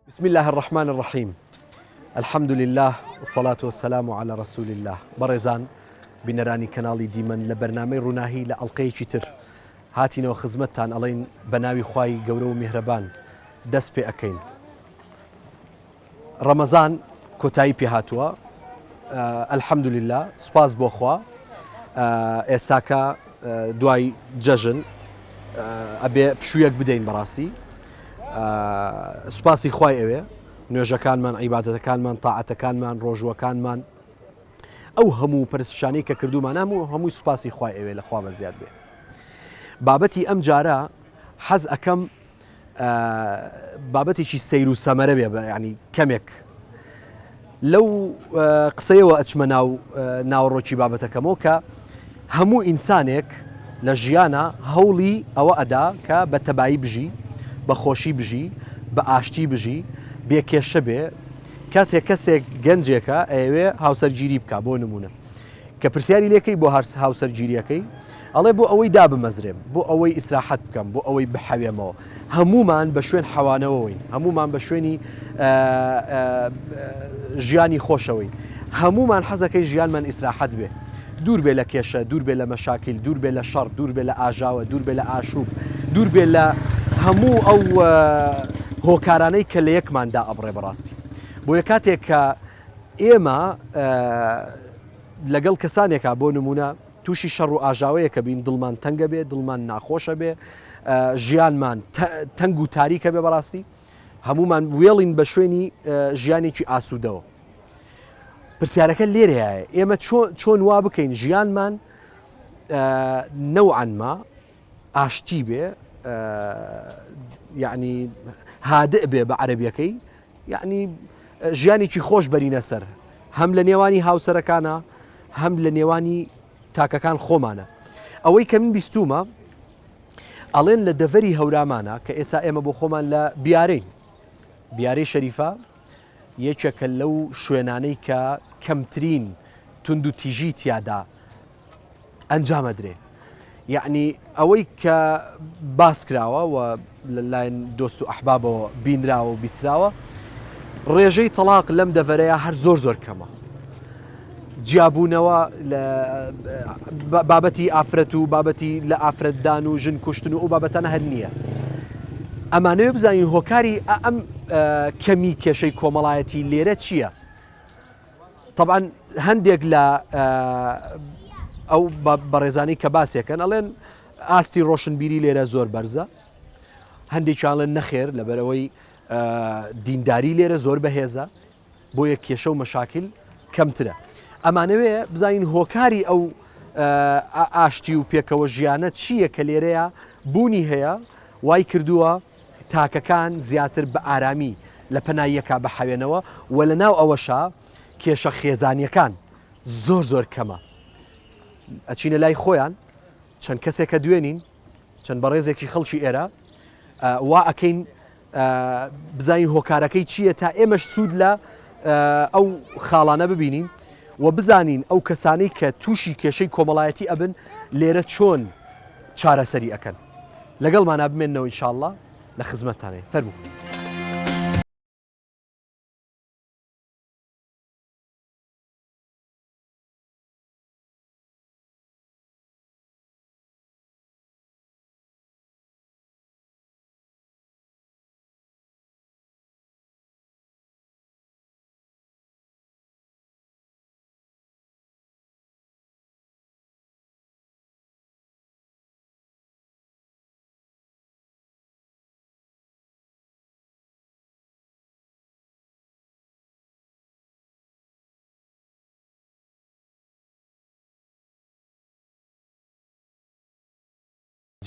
بسم اللە الرحمن الرحیم الحمد للە والصلاة والسلام علی رسول اللە بەڕێزان بینەرانی کەناڵی دیمەن لە بەرنامەی ڕووناهی لە ئەڵلقەیەکی تر هاتینەوە خزمەتتان ئەڵێن بە ناوی خوای گەورە و میهرەبان دەست پێ ئەەکەین ڕەمەزان کۆتایی پێهاتووە الحمدللە سوپاس بۆ خوا ئێستاکە دوای جەژن ئەبێ پشوویەک بدەین بەڕاستی سوپاسی خوای ئەوێ نوێژەکانمان عیبادەتەکانمان تاعەتەکانمان ڕۆژوەکانمان ئەو هەموو پرسشانەی کە کردومان هەموو هەمووی سوپاسی خوای ئەوێ لە خوا بە زیاد بێ بابەتی ئەم جارە حەز ئەەکەم بابەتێکی سەیر و سەمەرە بێ ینی کەمێک لەو قسەیەوە ئەچمە ناو ناوەڕۆکی بابەتەکەمەوە کە هەموو ئینسانێک لە ژیانە هەوڵی ئەوە ئەدا کە بە تەبایی بژی بە خۆشی بژی بە ئاشتی بژی بێ کێشە بێ کاتێک کەسێک گەنجێکە ئەیەوێ هاوسەرگیری بک بۆ نمونە کە پرسیاری لێکەی بۆ هاوسەرگیریەکەی ئەڵێ بۆ ئەوەی دابمەزرێم، بۆ ئەوەی ئیسراحەت بکەم، بۆ ئەوەی بحەوێمەوە. هەموومان بە شوێن حەوانەوەوەین، هەموومان بە شوێنی ژیانی خۆشەوەین. هەموومان حەزەکەی ژیانمان ئیسراحەت بێ. دوور بێ لە کێشە، دوور بێ لە مەشاکیل، دوور بێ لە شەڕ، دوور بێ لە ئاژاوە، دوور بێ لە ئاشوب، دوور بێ لە هەموو ئەو هۆکارانەی کە لە یەکمان دائەبڕێ بەڕاستی. بۆیە کاتێک کە ئێمە لەگەڵ کەسانێکا بۆ نموونە تووشی شەڕ و ئاژاوەیەکە بین دڵمان تەنگە بێ دڵمان ناخۆشە بێ ژیانمان تەنگ و تاریکە بێ بەڕاستی هەمومان وێڵین بە شوێنی ژیانێکی ئاسوودەوە پرسیارەکە لێرەیە ئێمە چۆن وا بکەین ژیانمان نەوعەنما ئاشتی بێ یعنی هادئ بێ بە عەربیەکەی یعنی ژیانێکی خۆش بەرینە سەر هەم لە نێوانی هاوسەرەکانە هەم لە نێوانی تاکەکان خۆمانە ئەوەی کە من بیستومە ئەڵێن لە دەڤەری هەورامانە کە ئێسا ئێمە بۆ خۆمان لە بیارەین بیارەی شەریفە یەکێکە لەو شوێنانەی کە کەمترین تونند و تیژی تیادا ئەنجامەدرێ یەعنی ئەوەی کە باس کراوە و لەلایەن دۆست و ئەحبابەوە بینراوە و بیستراوە ڕێژەی تەلاق لەم دەڤەرەیە هەر زۆر زۆر کەمە جیابوونەوە لە بابەتی ئافرەت و بابەتی لە ئافرەتدان و ژن کوشتن و ئەو بابەتانە هەر نییە ئەمانەوێ بزانین هۆکاری ئەم کەمی کێشەی کۆمەڵایەتی لێرە چییە؟ تەبعەن هەندێک لە ئەو بەڕێزانەی کە باسێکەن ئەڵێن ئاستی ڕۆشنبیری لێرە زۆر بەرزە هەندێکیانڵێن نەخێر لەبەرەوەی دینداری لێرە زۆر بەهێزە بۆیە کێشە و مەشاکل کەمترە ئەمانەوێ بزانین هۆکاری ئەو ئاشتی و پێکەوە ژیانە چییە کە لێرەیە بوونی هەیە وای کردووە تاکەکان زیاتر بە ئارامی لە پەنای یەکا بحەوێنەوە و لە ناو ئەوەشا کێشە خێزانیەکان زۆر زۆر کەمە ئەچینە لای خۆیان چەند کەسێکە دوێنین چەند بەڕێزێکی خەڵکی ئێرە وا ئەکەین بزانین هۆکارەکەی چییە تا ئێمەش سوود لە ئەو خاڵانە ببینین و بزانین ئەو کەسانەی کە تووشی کێشەی کۆمەڵایەتی ئەبن لێرە چۆن چارەسەری ئەکەن لەگەڵمانا بمێنەوە ان شاءاللە لە خزمەتتانین فەرموو.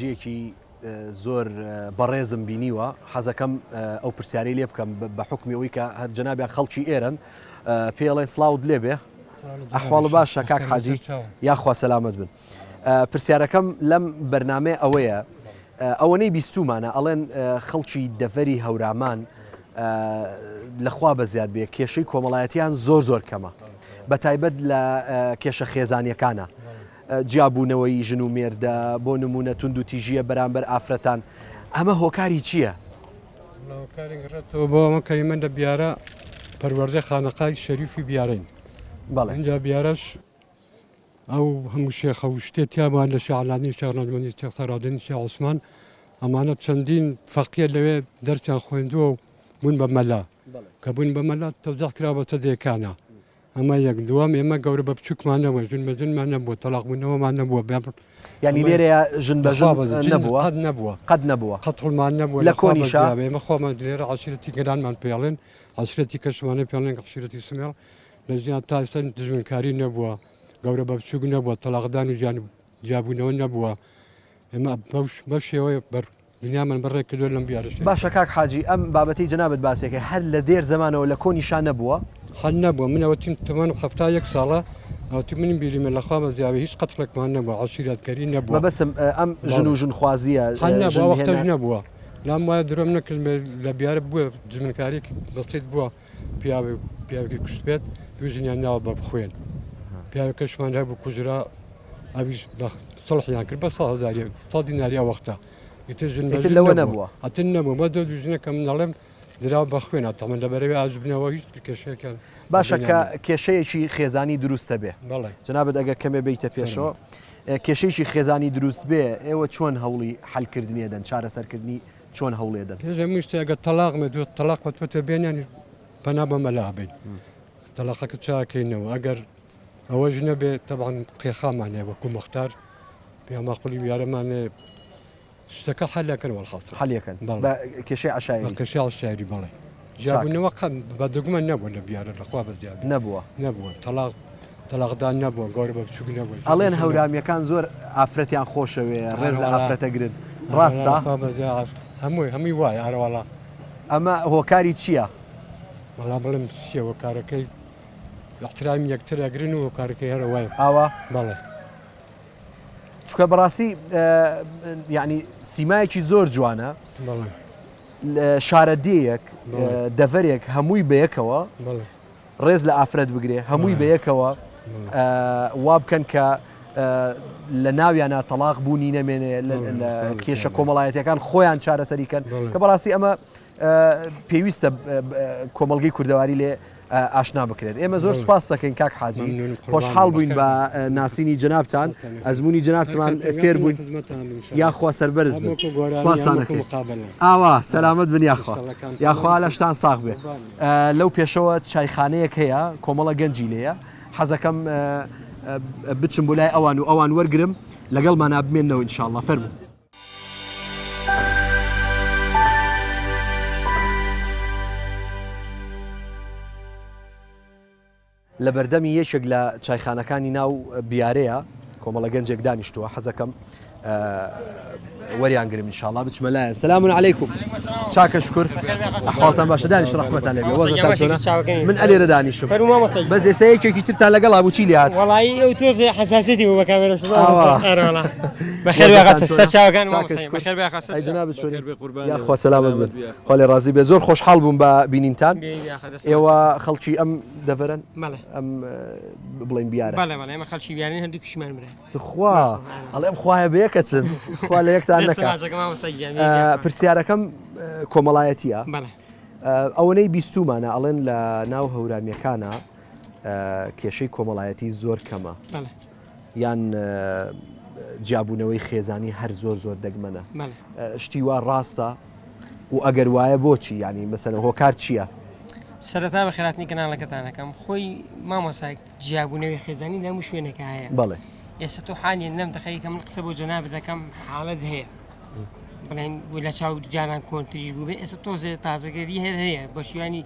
جێکی زۆر بەڕێزم بینیوە حەزەکەم ئەو پرسیارەی لێ بکەم بە حکمی ئەوی کە هەر جەنابیان خەڵکی ئێرن پێڵێن سلااوت لێبێ ئەحواڵ باشە کاک حاجی یاخوا سەلامەت بن پرسیارەکەم لەم بەرنمەیە ئەوەیە ئەوەنەی بیستومانە ئەڵێن خەڵکی دەڤەری هەورامان لەخوا بە زیاد بێ کێشەی کۆمەڵایەتیان زۆر زۆر کەمە بە تایبەت لە کێشە خێزانیەکانە جیابوونەوەی ژن و مێردە بۆ نمونە تونند و تیژیە بەرامبەر ئافرەتان ئەمە هۆکاری چییە؟ هۆکاری گەڕێتەوە بۆ ئەمە کە ئێمە لە بیارە پەروەردەی خانەقای شەریفی بیارەین. بەڵێ. ئینجا بیارەش ئەو هەموو شێخە و شتێ تیابووان لە شێخ عەلادین، شێخ نەجمەدین، شێخ سەرادین، شێخ عوسمان ئەمانە چەندین فەقیە لەوێ دەرسیان خوێندووە و بوون بە مەلا. کە بوون بە مەلا تەوزیع کرا بەسەر دێکانە. ئەمە یەک دووەم ئێمە گەورە بە بچووکمان نەبووە ژن بە ژنمان نەبووە تەلاق بوونەوەمان نەبووە بە یعنی لێرەیە ژن بە ژن نەبووە قەت نەبووە قەت نەبووە قەتڵمان نەبووە لە کۆنیشا ئێمە خۆمان لێرە عەشیرەتی گەلانمان پێڵێن عەشیرەتی کەشمانە پێڵێن عەشیرەتی سمێڵ لە ژیان تا ئێستا دژمنکاری نەبووە گەورە بە بچووک نەبووە تەلاقدان و گیان جیابوونەوە نەبووە ئێمە بەو شێوەیە بەر دنیامان بەڕێ کردووە لەم بیارە شەریفە. باشە کاک حاجی ئەم بابەتەی جەنابت باسێکەی هەر لە دێر زەمانەوە لە کۆنیشا نەبووە؟ هەر نەبووە من ئەوەتیم تەمەنم 71 ساڵە ئەوەتی منم بیریمە لە خوا بەزیاوی هیچ قەتڵێکمان نەبووە عەشیرەتگەری نەبووە. مەبەستم ئەم ژن و ژنخوازیە هەر نەبووە ئەو وەختەش نەبووە لام وایە درۆم نەکرد لە بیارە بووە دوژمنکاریەکی بەسیت بووە پیاوێک پیاوێکی کوشتبێت دوو ژنیان ناوە بە بخوێن پیاوەکەشمان هەبوو کوژرا ئەویش بە سڵحیان کرد بە سا هەزاری سا دیناری ئەو وەختە ئیتر ژن بە ئیتر ژن لەوە نەبووە نەبووە. ئەتر نەبوو بە دو ژنەکە من دەڵێم دراو بە خوێنە تەمەن لە بەرەوەی ئاژبنەوە هیچ کێشەیەکیان باشە بەدنیا کە نەبوو. کێشەیەکی خێزانی دروستە بێ بەڵێ جەنابت ئەگەر کەمێ بیتە پێشەوە فەرموو. کێشەیەکی خێزانی دروست بێ ئێوە چۆن هەوڵی حەلکردنی ئەدەن چارەسەرکردنی چۆن هەوڵێ دەن؟ پێش هەموو شتێ ئەگەر تەلاق بێت و تەلاق بەتوەتە بێنیان پەنا بە مەلا بین تەلاقەکە چاکەینەوە ئەگەر ئەوەش نەبێ تەبعەن قێخامان هەیە وەکو مختار پیاماقلی بیارەمان هەیە شتەکە حەلەکەن وەڵحاصل حەلەکەن بە کێشەی عەشایری بە کێشەی عەشایری بەڵێ جیابوونەوە قەت بە دەگمەن نەبووە لە بیارە لەخوا بە زیاد نەبووە نەبووە تەلاق تەلاقدان نەبووە گەورە بە بچوک نەبووە ئەڵێن هەورامیەکان زۆر ئافرەتیان خۆشەوێ ڕێز لە ئافرەتە گرن ڕاستە هەمووی هەمووی وایە ئەرواڵا ئەمە هۆکاری چییە؟ وەڵا بڵێم چییە هۆکارەکەی احترامی یەکتر ئەگرن و هۆکارەکەی هەرە وایە ئاوا بەڵێ چونکە بەڕاستی یعنی سیمایەکی زۆر جوانە شارەدێیەک دەڤەرێک هەمووی بەیەکەوە ڕێز لە ئافرەت بگرێ هەمووی بەیەکەوە وا بکەن کە لە ناویانە تەلاق بوونی نەمێنێ لە کێشە کۆمەڵایەتەکان خۆیان چارەسەری کەن کە بەڕاستی ئەمە پێویستە کۆمەڵگەی کوردەواری لێ ئاشنا بکرێت ئێمە زۆر سپاس دەکەین کاک حاجی خۆشحاڵ بووین بە ناسینی جەنابتان ئەزمموی جەنابتمان فێر بووین یاخوا سەربەرز بن سپاسانەکەین ئاوا سەلامەت بن یاخوا یاخوا لەشتان ساغ بێ لەو پێشەوە چایخانەیەک هەیە کۆمەڵە گەنجی لێیە حەزەکەم بچم بۆ لای ئەوان و ئەوان وەرگرم لەگەڵمانا بمێنەوە ئینشاءاللە فەرموو. لە بەردەمی یەکێک لە چایخانەکانی ناو بیارەیە کۆمەڵە گەنجێک دانیشتووە حەزەکەم وەریان گرم انشاءالله بچمە لایەن سلام علیکم چاکە شکر ئەحواڵتان باشە دانیش ڕەحمەتان لێبێ وەزتان چۆنە من ئەلێرە دانیشم بەس ئێستا یەکێکی ترتان لەگەڵا بوو چی لێهات وەڵایی ئەو تۆزێ حەساسیەتی بوو بە کامێرە ئەرەوەڵا بەخێر بێ خەسە سەر چاوەکان بەخێر بێ خەسە ئەی جەنابت چۆنی یاخوا سەلامەت بن خوا لێ ڕازی بێ زۆر خۆشحاڵ بووم بە بینینتان ئێوە خەڵکی ئەم دەڤەرەن ئەم بڵێن بیارە بەڵێ بەڵێ ئێمە خەڵکی بیارین هەردووکیشمان برا تخوا ئەڵێم خوایە بەیەکەچن خوا لە یەکتان نەکا پرسیارەکەم کۆمەڵایەتیە ئەوەنەی بیستومانە ئەڵێن لە ناو هەورامیەکانە کێشەی کۆمەڵایەتی زۆر کەمە یان جیابوونەوەی خێزانی هەر زۆر زۆر دەگمەنە شتی وا ڕاستە و ئەگەر وایە بۆچی ینی مەسەلەن هۆکار چییە؟ سەرەتا بە خێراتنی کەناڵەکەتانەکەم خۆی مامۆسا جیابوونەوەی خێزانی لە هەموو شوێنێکا هەیە. بەڵێ. ئێستا تۆ حالیەن لەم دەقەی کە من قسە بۆ جەنابت دەکەم حاڵەت هەیە بڵێن بوو لە چاو جاران کۆنتریش بوو بێ ئێستا تۆزێ تازەگەری هەر هەیە بە شوێنی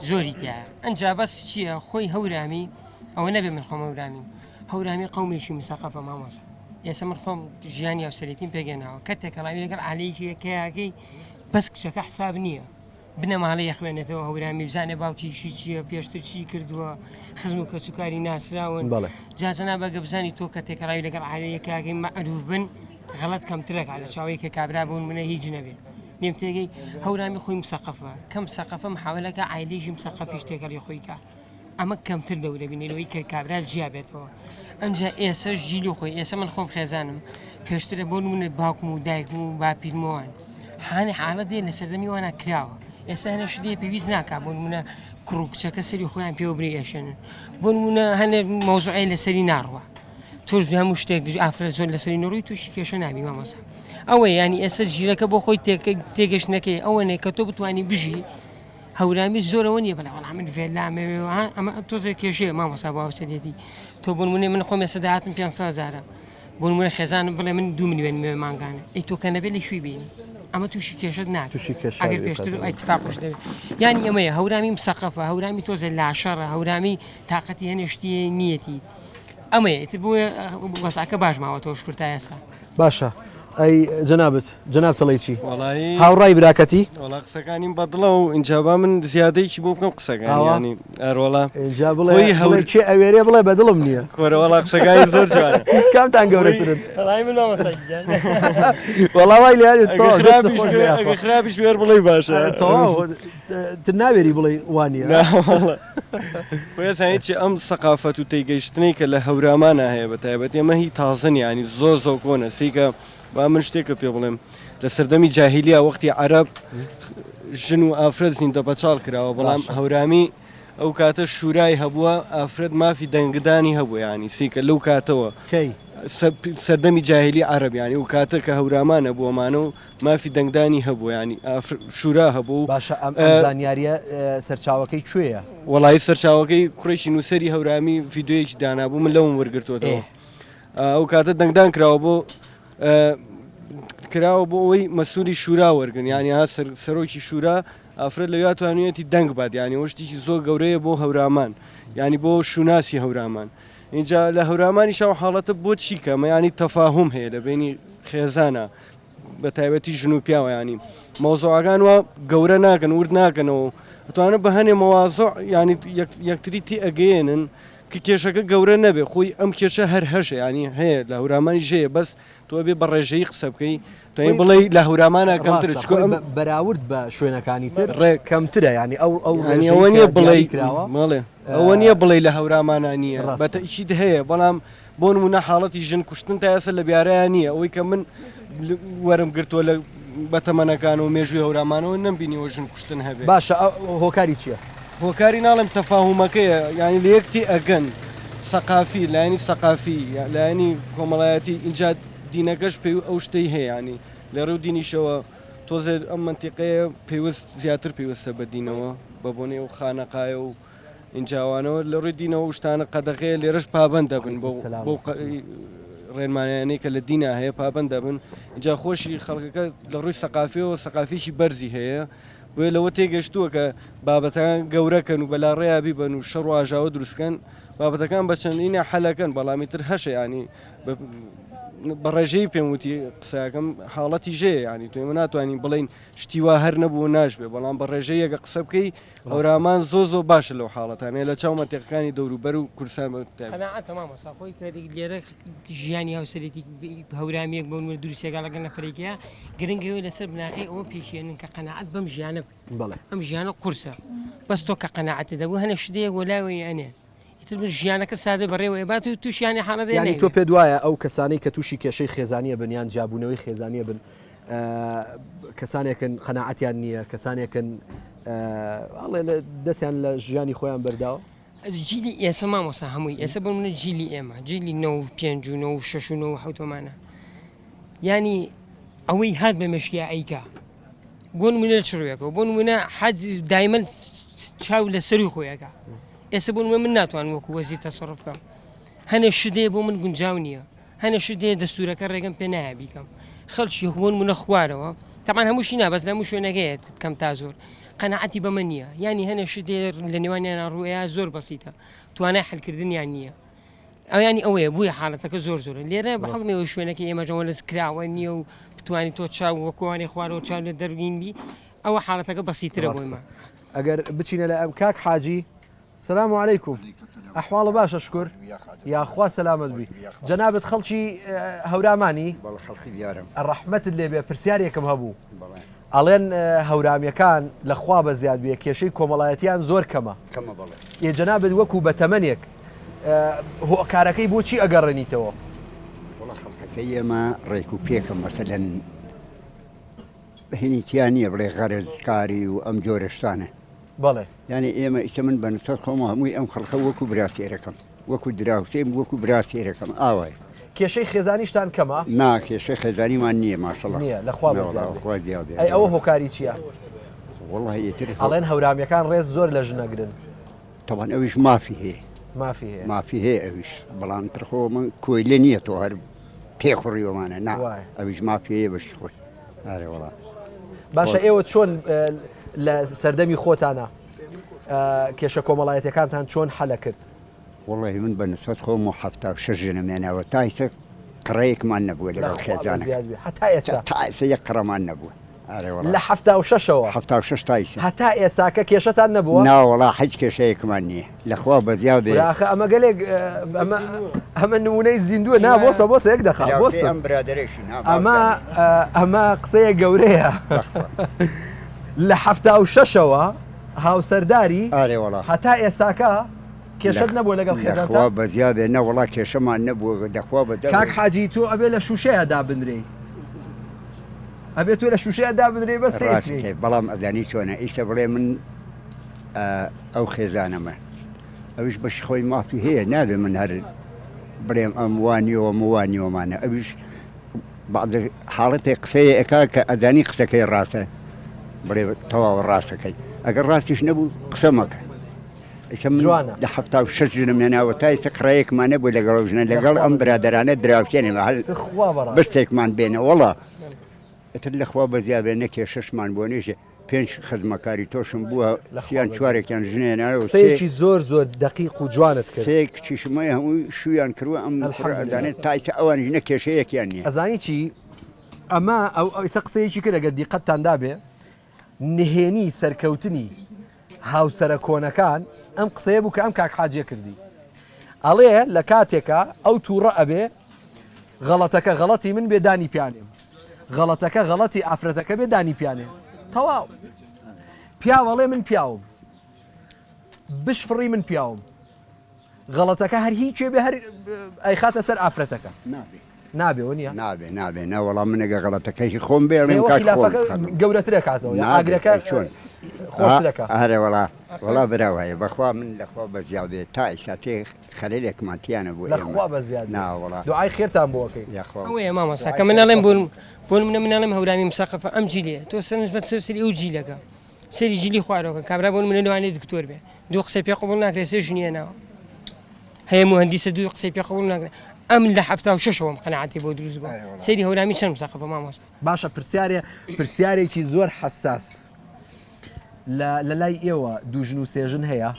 زۆری تایە ئەنجا بەس چییە خۆی هەورامی ئەوە نەبێ من خۆم هەورامیم هەورامی قومێکی مسەقەفە مامۆسا ئێستا من خۆم ژیانی هاوسەرێتیم پێگەناوە کە تێکەڵاوی لەگەڵ عالەیەکی یەکەیەکەی بەس کچەکە حساب نییە بنەماڵەی ئەخوێنێتەوە هەورامی بزانێ باوکیشی چییە پێشتر چی کردووە خزم و کەسوکاری ناسراون بەڵێ. جا جەناب ئەگە بزانی تۆ کە تێکەڵاوی لەگەڵ عائیلەیەکاکەی مەعروف بن غەڵەت کەمترەکا لە چاوەی کە کابرا بوون منە هیچ نەبێ نیم تێگەی هەورامی خۆی مسەقەفە کەم سەقەفە محاولەکە عائیلەیشی مسەقەفیش تێکەڵی خۆی کا ئەمە کەمتر دەورە بینی لەوەی کە کابرا جیا بێتەوە ئەمجا ئێسە ژیل و خۆی ئێسە من خۆم خێزانم پێشترە بۆ نمونە باوکم و دایکم و باپیرمەوان. حانی حاڵەت دێ لە سەردەمی وانە کراوە ئێستا هەنە شتێ پێویست ناکا بۆ نمونە کوڕ و کچەکە سەری خۆیان پێوە بری ئێشێنن بۆ نمونە هەنێ مەوزوعی لەسەری ناڕوە تۆش هەموو شتێک دژ ئافرەت زۆر لەسەری نەڕووی تووشی کێشە نابی مامۆسا ئەوە ینی ئێستا ژیرەکە بۆ خۆی تێگەشتنەکەی ئەوەنێ کە تۆ بتانی بژی هەورامی زۆرەوە نییە بەڵێ وەڵام من ڤێلامەوێ ئەمە تۆزێک کێشەیە مامۆسا بۆ هاوسەرێتی تۆ بۆ نمونە من خۆم ئێستا داهاتم 500 هەزارە بۆ نمونە خێزانم بڵێ من دو ملیۆن مێ مانگانە ئەی تۆ کە نەبێت لە کوێ بینی ئەمە تووشی کێشت ناکات تووشی کێشە ئەگەر پێشتر ئیتفاقش دەبێت یانی ئەمەیە هەورامی مسەقەفە هەورامی تۆزێ لاشەڕە هەورامی تاقەتی هەنێ شتی نیەتی ئەمەیە ئیتر بۆیە وەزعەکە باش ماوەتەوە شکر تا ئێستا. باشە ئەی جەنابت جەنابت ئەڵێی چی؟ وەڵایی هاوڕای براکەتی؟ وەڵا قسەکانیم بەدڵە و ئینجا با من زیادەیەکی بۆ بکەم قسەکانی ئاوا؟ یانی ئەرۆڵا ئینجا بڵێ خۆی هەور بڵێ کێ ئەوێرێ بڵێ بەدڵم نییە کۆرە وەڵا قسەکانی زۆر جوانە کامتان خۆی گەورەترن؟ وەڵایی من مامۆستا گیان. وەڵا وای لێ هاتێ ئەگە تەواو دەست خراپیش خۆش بێ بێ ئەگە یاخوا خراپیش بێ هەر بڵێی باشە تەواو تر ناوێری بڵێی وانییە نا وەڵا خۆی ئەزانی چی ئەم سەقافەت و تێگەیشتنەی کە لە هەورامانا هەیە بە تایبەتی ئەمە هی تازە نییە ینی زۆر زۆر کۆنە سیکە با من شتێکە پێ بڵێم لە سەردەمی جاهیلیا وەختی عەرەب ژن و ئافرەت زیندە بەچاڵ کراوە بەڵام باشە. هەورامی ئەو کاتە شورای هەبووە ئافرەت مافی دەنگدانی هەبوو ینی سیکە لەو کاتەوە کەی سەردەمی جاهیلی عەرەب ینی و کاتە کە هەورامانە بووەمانە و مافی دەنگدانی هەبوو ینی شورا هەبوو باشە ئەم ئەم زانیاریە سەرچاوەکەی کوێیە؟ وەڵایی سەرچاوەکەی کوڕێکی نووسەری هەورامی ڤیدیۆیەکی دانابوو من لەوم وەرگرتووەتەوە ئەو کاتە دەنگدان کراوە بۆ کراوە بۆ ئەوەی مەسووری شورا وەرگن یعنی ها سەرۆکی شورا ئافرەت لەویا توانیەتی دەنگ بات یعنی وشتێکی زۆر گەورەیە بۆ هەورامان یعنی بۆ شوناسی هەورامان اینجا لە هەورامانی شاو حاڵەتە بۆ چی کەمە ینی تەفاهم هەیە لە بینی خێزانە بە تایبەتی ژن و پیاوە ینی مەوزوعەکان وا گەورە ناکەن ورد ناکەنەوە ئەتوانن بە هەنێ مەوازۆ ینی یەکتری تی ئەگەیەنن کە کێشەکە گەورە نەبێ خۆی ئەم کێشە هەر هەشە ینی هەیە لە هەورامانی ژەیە بەس تۆ بێ بە ڕێژەی قسە بکەی توی بڵێ لە هەورامانە کەمتر چکۆ بەراورد بە شوێنەکانی تر ڕێک کەمترە ینی ئەو ئەو ئەوە نییە بڵێ کراوە ئەوە نییە بڵێ لە هەورامانە نییە بەتەئکید هەیە بەڵام بۆ نمونە حاڵەتی ژن کوشتن تا ئێستا لە بیارەیا نییە ئەوەی کە من وەرم گرتووە لە بەتەمەنەکان و مێژووی هەورامانەوە نەمبینیوە ژن کوشتن هەبێ. باشە هۆکاری چییە؟ هۆکاری ناڵێم تەفاهومەکەیە یانی لە یەک تێ ئەگەن سەقافی لایەنی سەقافی لایەنی کۆمەڵایەتی ئینجا دینەکەش پێی ئەو شتەی هەیە ینی لە ڕێو دینیشەوە تۆزێ ئەم مەنتیقەیە پێویست زیاتر پێویستە بە دینەوە بە بۆنەی ئەو خانەقایە و ئینجا ئەوانەوە لە ڕووی دینەوە ئەو شتانە قەدەغەیە لێرەش پابەند دەبن بۆ بۆ ڕێنمایانەی کە لە دینا هەیە پابەند دەبن اینجا خۆشی خەڵکەکە لە ڕووی سەقافیەوە سەقافیی بەرزی هەیە بۆیە لەوە تێگەشتووە کە بابەتەکان گەورەکەن و بەلا ڕێیا بیبەن و شەڕ و ئاژاوە دروستکەن بابەتەکان بە چەندینە حەلەکەن بەڵامی تر هەشە ینی بە ڕێژەی پێم وتی قسەکەم حاڵەتی ژەیە ینی تو ئێمە ناتوانین بڵین شتی وا هەر نەبوو ناشبێ بەڵام بە ڕێژەیەگە قسە بکەی هەورامان زۆ زۆ باشە لەو حاڵەتانەیە لە چاو مەنتیقەکانی دەوروبەر و کوردستان بە تایبەتی. قەناعەتە مامۆستا خۆی کە لێرە ژیانی هاوسەرێتی هەورامیەک بۆ نمونە دروستێکا لەگەڵ نەفەرێکەیە گرنگ ئەوەیە لەسەر بناغەی ئەوە پێکهێنن کە قەناعەت بەم ژیانە بکەن بەڵێ. ئەم ژیانە قورسە بەس تۆ کە قەناعەتت هەبوو هەنێ شتێک وەلاوەی ئەنێن ئیتر من ژیانەکە سادە بەڕێوە ئەبات و تووشیانی حاڵەت یانی تۆ پێت وایە ئەو کەسانەی کە تووشی کێشەی خێزانیە بن یان جیابوونەوەی خێزانیە بن کەسانێکن قەناعەتیان نییە کەسانێکن ئەڵێ لە دەستیان لە ژیانی خۆیان بەرداوە جیلی ئێسە مامۆسا هەمووی ئێسە بۆ منە جیلی ئێمە جیلی 95 و 96 و 97 مانە ینی ئەوەی هات بە مشکیا ئەیکا بۆ نمونە چڕێکەوە بۆ نمونە حەج دایمەن چاو لە سەروی خۆیەکە ئێستا بۆ نمونە من ناتوانم وەکو وەزیر تەسەڕوف بکەم هەنێ شت هەیە بۆ من گونجاو نییە هەنێ شت هەیە دەستورەکە ڕێگەم پێ نایە بیکەم خەڵکی بۆ نمونە خوارەوە تەمان هەمووشی نا بەس لە هەموو شوێنەکەیە کەم تا زۆر قەناعەتی بەمە نییە یانی هەنێ شت هەیە لە نێوانیان ڕووەیە زۆر بەسیتە توانای حلکردنیان نییە ئەویانی ئەوەیە بووە حاڵەتەکە زۆر زۆرە لێرە بە حکمەوە شوێنەکە ئێمەژەوە لەس کراوە نییە و بتوانانی تۆ چاو وەکوانی خوارەوە چاو لە دەرگین بی ئەوە حاڵەتەکە بەسیترە بۆیمە ئەگەر بچینە لە ئەم کاک حاجی سلام علیکم ئەحواڵە باشە شکر یاخوا سەلامت بی جەنابت خەڵکی هەورامانی خەڵکی دیارم ڕەحمەتت لێبێ پرسیارێکم هەبوو ئەڵێن هەورامیەکان لە خوا بە زیاد بێ کێشەی کۆمەڵایەتیان زۆر کەمە کەمە بەڵێ ئێ جەنابت وەکو بە تەمەنێک هۆکارەکەی بۆچی ئەگەڕێنیتەوە وەڵا خەڵکەکەی ئێمە ڕێک و پێکە مەسەلەن. هینی تیا نییە بڵێ غەرەزکاری و ئەم جۆرە شتانە. بەڵێ. یانی ئێمە ئیستا من بە نسبەت خۆم هەمووی ئەم خەڵکە وەکو برا سێرەکەم وەکو دراوسێم وەکو برا سێرەکەم ئاوایە. کێشەی خێزانیشتان کەمە؟ نا کێشەی خێزانیمان نییە ماشەڵا. نییە لە خوا بەزیاد بێ. خوا زیاد بێ. ئەی ئەوە هۆکاری چییە؟ وەڵاهی ئیتر. ئەڵێن هەورامیەکان ڕێز زۆر لە ژن ئەگرن. تەبعەن ئەویش مافی هەیە. مافی هەیە. مافی هەیە ئەویش بەڵام تر خۆ من کۆیلە نییە تۆ هەر تێخوڕیوەمانە نا ئەویش مافی هەیە بەشی خۆی. ئارێ وەڵا. باشە ئێوە چۆن لە سەردەمی خۆتانە کێشە کۆمەڵایەتەکانتان چۆن حەلە کرد؟ وەڵی من بە نسبەت خۆم و 76 ژنم هێناوە تا ئیسە قڕەیەکمان نەبووە لەگەڵ خێزانەکە هەتا ئێستا تا ئێستا یەک قڕەمان نەبووە. لە 76ەوە 76 تا ئیسە هەتا ئێساکە کێشەتان نەبووە؟ نا وەڵا هیچ کێشەیەکمان نییە لەخوا بەزیاد بێ. آخە ئەمە گەلێک ئەمە ئەمە نمونەی زیندووە نا بۆسە بۆسە یەک دەخا بۆسە ئەم برادەرێکی نا ئەمە ئەمە قسەیە گەورەیە لە 76ەوە هاوسەرداری ئارێ وەڵا هەتا ئێساکە کێشەت نەبووە لەگەڵ خێزانتا؟ لەخوا بەزیا بێ نەوەڵا کێشەمان نەبووە دەخوا بە کاک حاجی تۆ ئەبێ لە شوشەیە دابنرێی ئەبێ تۆ لە شوشەیە دابنرێی بەس ڕاستەکەی بەڵام ئەزانی چۆنە ئیسە بڵێ من ئەو خێزانەمە ئەویش بەشی خۆی مافی هەیە نابێ من هەر بڵێم ئەم وانیەوە موانیەوەمانە ئەویش بعض حاڵەتێک قسەیە ئەکا کە ئەزانی قسەکەی ڕاستە بڵێ تەواو ڕاستەکەی ئەگەر ڕاستیش نەبوو قسە مەکە ئیسە من جوانە. لە 76 ژنم هێناوە تا ئیسە قڕەیەکمان نەبوو لەگەڵ ئەو ژنە لەگەڵ ئەم برادەرانە دراوسێنێمە هەر تخوا بەڕاست. بستێکمان بێنە وەڵا ئیتر لەخوا بەزیا بێ نە کێشەشمان بۆ نێژێ پێنج خزمەکاری تۆشم بووە سیان چوارێکیان ژنێناوە و سێ قسەیەکی زۆر زۆر دەقیق و جوانت کرد. سێ کچیشم هەیە هەمووی شوویان کردووە ئەم کوڕە الحمدللە. ئەزانێت تا ئیسە ئەوانیش نە کێشەیەکیان نییە. ئەزانی چی ئەمە ئەو ئیسە قسەیەکی کرد ئەگەر دیقەتتان دابێ نهێنی سەرکەوتنی هاوسەرە کۆنەکان ئەم قسەیە بوو کە ئەم کاک حاجیە کردی ئەڵێ لە کاتێکا ئەو تووڕە ئەبێ غەڵەتەکە غەڵەتی من بێ دانی پیانێم غەڵەتەکە غەڵەتی ئافرەتەکە بێ دانی پیانێ تەواو پیاوەڵێ من پیاوم بشفڕی من پیاوم غەڵەتەکە هەر هیچێ بێ هەر ئەیخاتە سەر ئافرەتەکە. نابێ. نابێ وەنیە؟ نابێ نابێ نەوەڵا من ئەگەر غەڵەتەکە هی خۆم بێ ئەڵێم ئێوە کاک خۆم خیلافەکە خەڵەت. گەورەترەکاتەوە یا نابێ ئاگرەکە ئەی چۆن؟ خۆشترەکا. ئارێ وەڵا وەڵا برا وایە بەخوا من لەخوا بەزیاد بێ تا ئیستا تێ خەلەلێکمان تیا نەبوو ئێمە. لەخوا بەزیاد بێ. نا وەڵا. دوعای خێرتان بۆ ئەکەین. یاخوا. ئەوەیە مامۆستا کە من ئەڵێم بۆ بۆ نمونە من ئەڵێم هەورامی مسەقەفە ئەم جیلەیە تۆ سەرنج بە سەری ئەو جیلەکە سەری جیلی خوارەوەکە کابرا بۆ نمونە لەوانەیە دکتۆر بێ دوو قسەی پێ قبوڵ ناکرێت سێ ژنی هێناوە هەیە مهندیسە دوو قسەی پێ قبوڵ ناکرێت ئەم لە 76ەوەم قەناعەتی بۆ دروست بووە سەیری هەورامی چەند مسەقەفە مامۆستا باشە پرسیارێ پرسیارێکی زۆر حەساس لە لە لای ئێوە دوو ژن و سێ ژن هەیە؟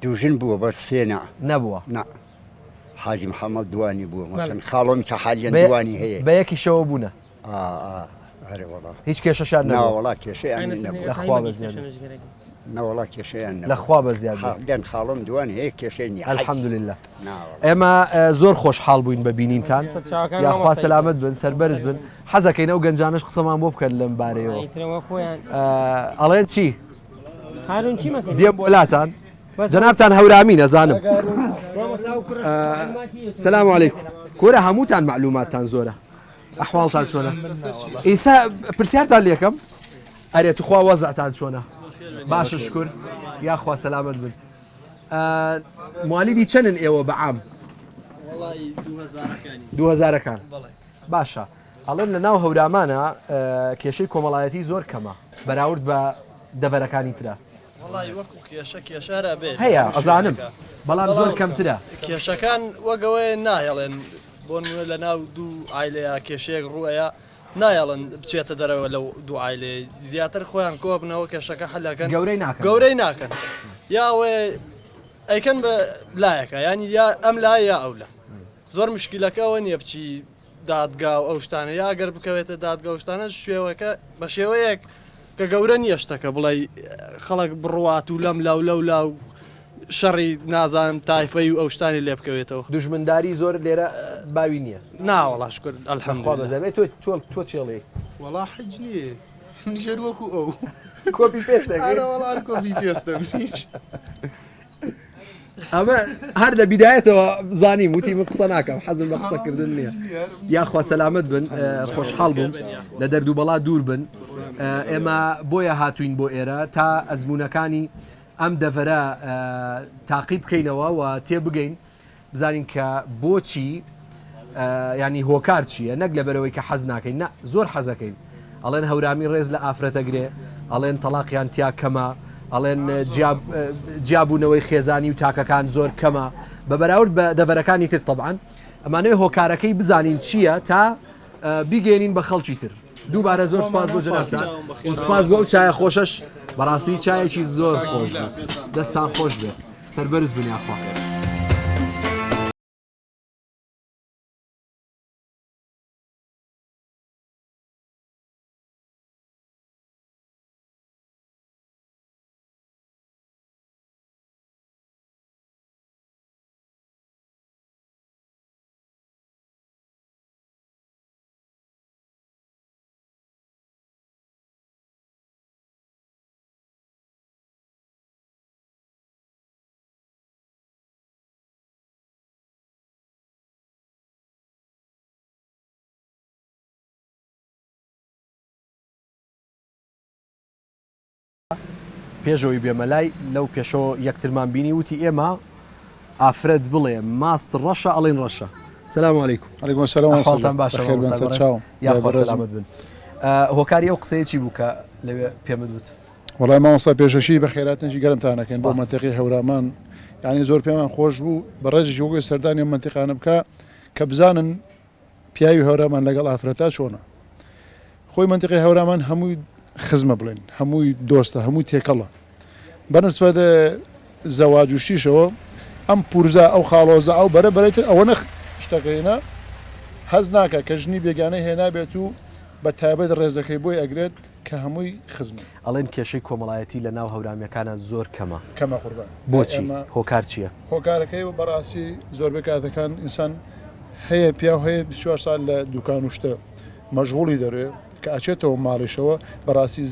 دوو ژن بووە بەس سێ نا. نەبووە. نا. حاجی محەممەد دوانی بووە مەسەن خاڵۆم چە حاجیان دوانی هەیە. بە یەکیشەوە بوونە. ئەرێ وەڵا. هیچ کێشەشیان نەبووە. نا وەڵا کێشەیان نەبووە. لە خوا بەزیاد بێ. نەوەڵا کێشەیان نەبوو. لە خوا بەزیاد بێ. دەن خاڵۆم دوان هەیە کێشەی نییە. الحمدللە. ئێمە زۆر خۆشحاڵ بووین بە بینینتان. یاخوا سەلامەت بن سەربەرز بن. حەزەکەین ئەو گەنجانەش قسەمان بۆ بکەن لەم بارەیەوە. ئەڵێن چی؟ دێم بۆ لاتان. جەنابتان هەورامی نەزانم. سلام علیکم. کورە هەمووتان مەعلوماتتان زۆرە. ئەحواڵتان چۆنە؟ ئیسا پرسیارتان لێکەم ئەرێ توخوا وەزعتان چۆنە؟ باشە شکر یاخوا سەلامەت بن. موالیدی چەنن ئێوە بە عام؟ دوو هەزارەکان باشە ئەڵێن لە ناو هەورامانە کێشەی کۆمەڵایەتی زۆر کەمە بەراورد بە دەڤەرەکانی ترە. وەڵی وەکو کێشە کێشە هەر ئەبێ هەیە ئەزانم بەڵام زۆر کەمترە. کێشەکان وەک ئەوەیە ناهێڵێن بۆ نمونە لە ناو دوو عایلەیە کێشەیەک ڕووئەیا نایەڵن بچێتە دەرەوە لەو دوو عایلەیە زیاتر خۆیان کۆبنەوە کێشەکە حەلەکەن گەورەی ناکەن گەورەی ناکەن یا ئەوەیە ئەیکەن بە لایەکە ینی یا ئەم لایە یا ئەو لا زۆر مشکلەکە ئەوە نییە بچی دادگا و ئەو شتانە یا گەر بکەوێتە دادگا و شتانە شێوەکە بە شێوەیەک کە گەورە نییە شتەکە بڵێ خەڵک بڕوات و لەم لاو لەو لاو شەڕی نازانم تایفەی و ئەو شتانی لێ بکەوێتەوە. دوژمنداری زۆر لێرە باوی نییە. نا وەڵا شوکر بەخوا الحمدللە. بەزەمێ تۆ تۆ تۆ چێڵێی. وەڵا حەج نییە منیش هەر وەکو ئەو. کۆپی پێست دەکەی؟ ئەرە وەڵا هەر کۆپی پێستە منیش. ئەمە هەر لە بیدایەتەوە زانیم وتی من قسە ناکەم حەزم بە قسەکردن نییە یاخوا سەلامەت بن خۆشحاڵ بووم لە دەرد و بەڵا دوور بن ئێمە بۆیە هاتوین بۆ ئێرە تا ئەزمونونەکانی ئەم دەڤەرە تاقی بکەینەوە و تێبگەین بزانین کە بۆچی ینی هۆکار چییە نەک لەبەرەوەی کە حەز ناکەین نە زۆر حەزەکەین ئەڵێن هەورامی ڕێز لە ئافرەتەگرێ ئەڵێن تەلاقیان تیا کەمە ئەڵێن جیابوونەوەی خێزانی و تاکەکان زۆر کەمە بە بەراورد بە دەڤەرەکانی تر تەبعەن ئەمانەوێ هۆکارەکەی بزانین چییە تا بیگەێنین بە خەڵکی تر دووبارە زۆر سپاس بۆ جەنابتان و سپاس بۆ ئەو چایە خۆشەش بەڕاستی چایەکی زۆر خۆش بوو دەستان خۆش بێت سەربەرز بن یاخوا. پێش ئەوەی بێمە لای لەو پێشەوە یەکترمان بینی وتی ئێمە ئافرەت بڵێ ماست ڕەشە ئەڵێن ڕەشە سلام علیکم علیکم السلام حاڵتان باشە بەخێر بێن مامۆستا بەڕێز؟ سەرچاوم. یاخوا بەڕێزم. سەلامەت بن هۆکاری ئەو قسەیە چی بوو کە لەوێ پێمت وت؟ وەڵای مامۆستا پێشەکی بەخێراتنێکی گەرمتان ئەکەین بۆ سپاس. مەنتیقی هەورامان یانی زۆر پێمان خۆش بوو بەڕێزیش وەکو سەردانی ئەم مەنتیقانە بکا کە بزانن پیاوی هەورامان لەگەڵ ئافرەتا چۆنە خۆی مەنتیقی هەورامان هەمووی خزمە بڵێن هەمووی دۆستە هەمووی تێکەڵە بەنسبەت زەواج و شتیشەوە ئەم پورزا ئەو خاڵۆزا ئەو بەرە بەرەی تر ئەوە نەخ شتەکە هێنا هەز ناکە کە ژنی بێگانەی هێنابێت و بە تایبەت ڕێزەکەی بۆی ئەگرێت کە هەمووی خزمن. ئەڵێن کێشەی کۆمەڵایەتی لە ناو هەورامیەکانا زۆر کەمە. کەمە قوربان. بۆچی؟ هۆکار چیە؟ هۆکارەکەی بەڕاستی زۆربەی کاتەکان ئینسان هەیە پیاو هەیە 24 ساعت لە دوکان و شتە مەشغوڵی دەروێ کە ئەچێتەوە ماڵیشەوە بەڕاستی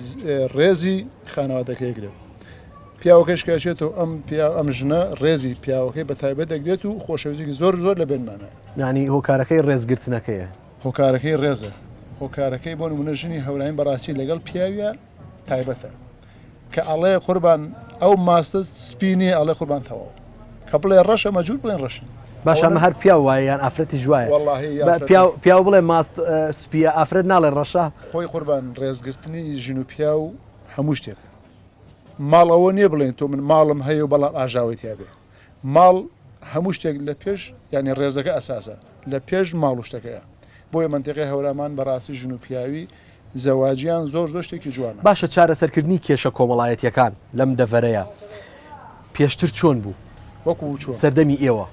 ڕێزی خانەوادەکەی گرێت پیاوەکەش کە ئەچێتەوە ئەم پیا ئەم ژنە ڕێزی پیاوەکەی بە تایبەت دەگرێت و خۆشەویستێکی زۆر زۆر لە بێنمانە. یانی هۆکارەکەی ڕێزگرتنەکەیە. هۆکارەکەی ڕێزە هۆکارەکەی بۆ نمونە ژنی هەورامی بەڕاستی لەگەڵ پیاویە تایبەتە کە ئەڵێ قوربان ئەو ماستە سپی نییە ئەڵێ قوربان تەواو کە بڵێ ڕەشە مەجبور بڵێن ڕەشن باشە ئەمە هەر پیاو وایە یان ئافرەتیش وایە وەڵاهی بە ئافرەت پیاو پیاو بڵێ ماست اه، سپیە ئافرەت ناڵێ ڕەشە خۆی قوربان ڕێزگرتنی ژن و پیاو هەموو شتێکە ماڵ ئەوە نییە بڵێن تۆ من ماڵم هەیە و بەڵام ئاژاوەی تیا بێ ماڵ هەموو شتێک لە پێش یانی ڕێزەکە ئەساسە لە پێش ماڵ و شتەکەیە بۆیە مەنتیقەی هەورامان بەڕاستی ژن و پیاوی زەواجیان زۆر زۆر شتێکی جوانە. باشە چارەسەرکردنی کێشە کۆمەڵایەتیەکان لەم دەڤەرەیا پێشتر چۆن بوو؟ وەکو چۆن؟ سەردەمی ئێوە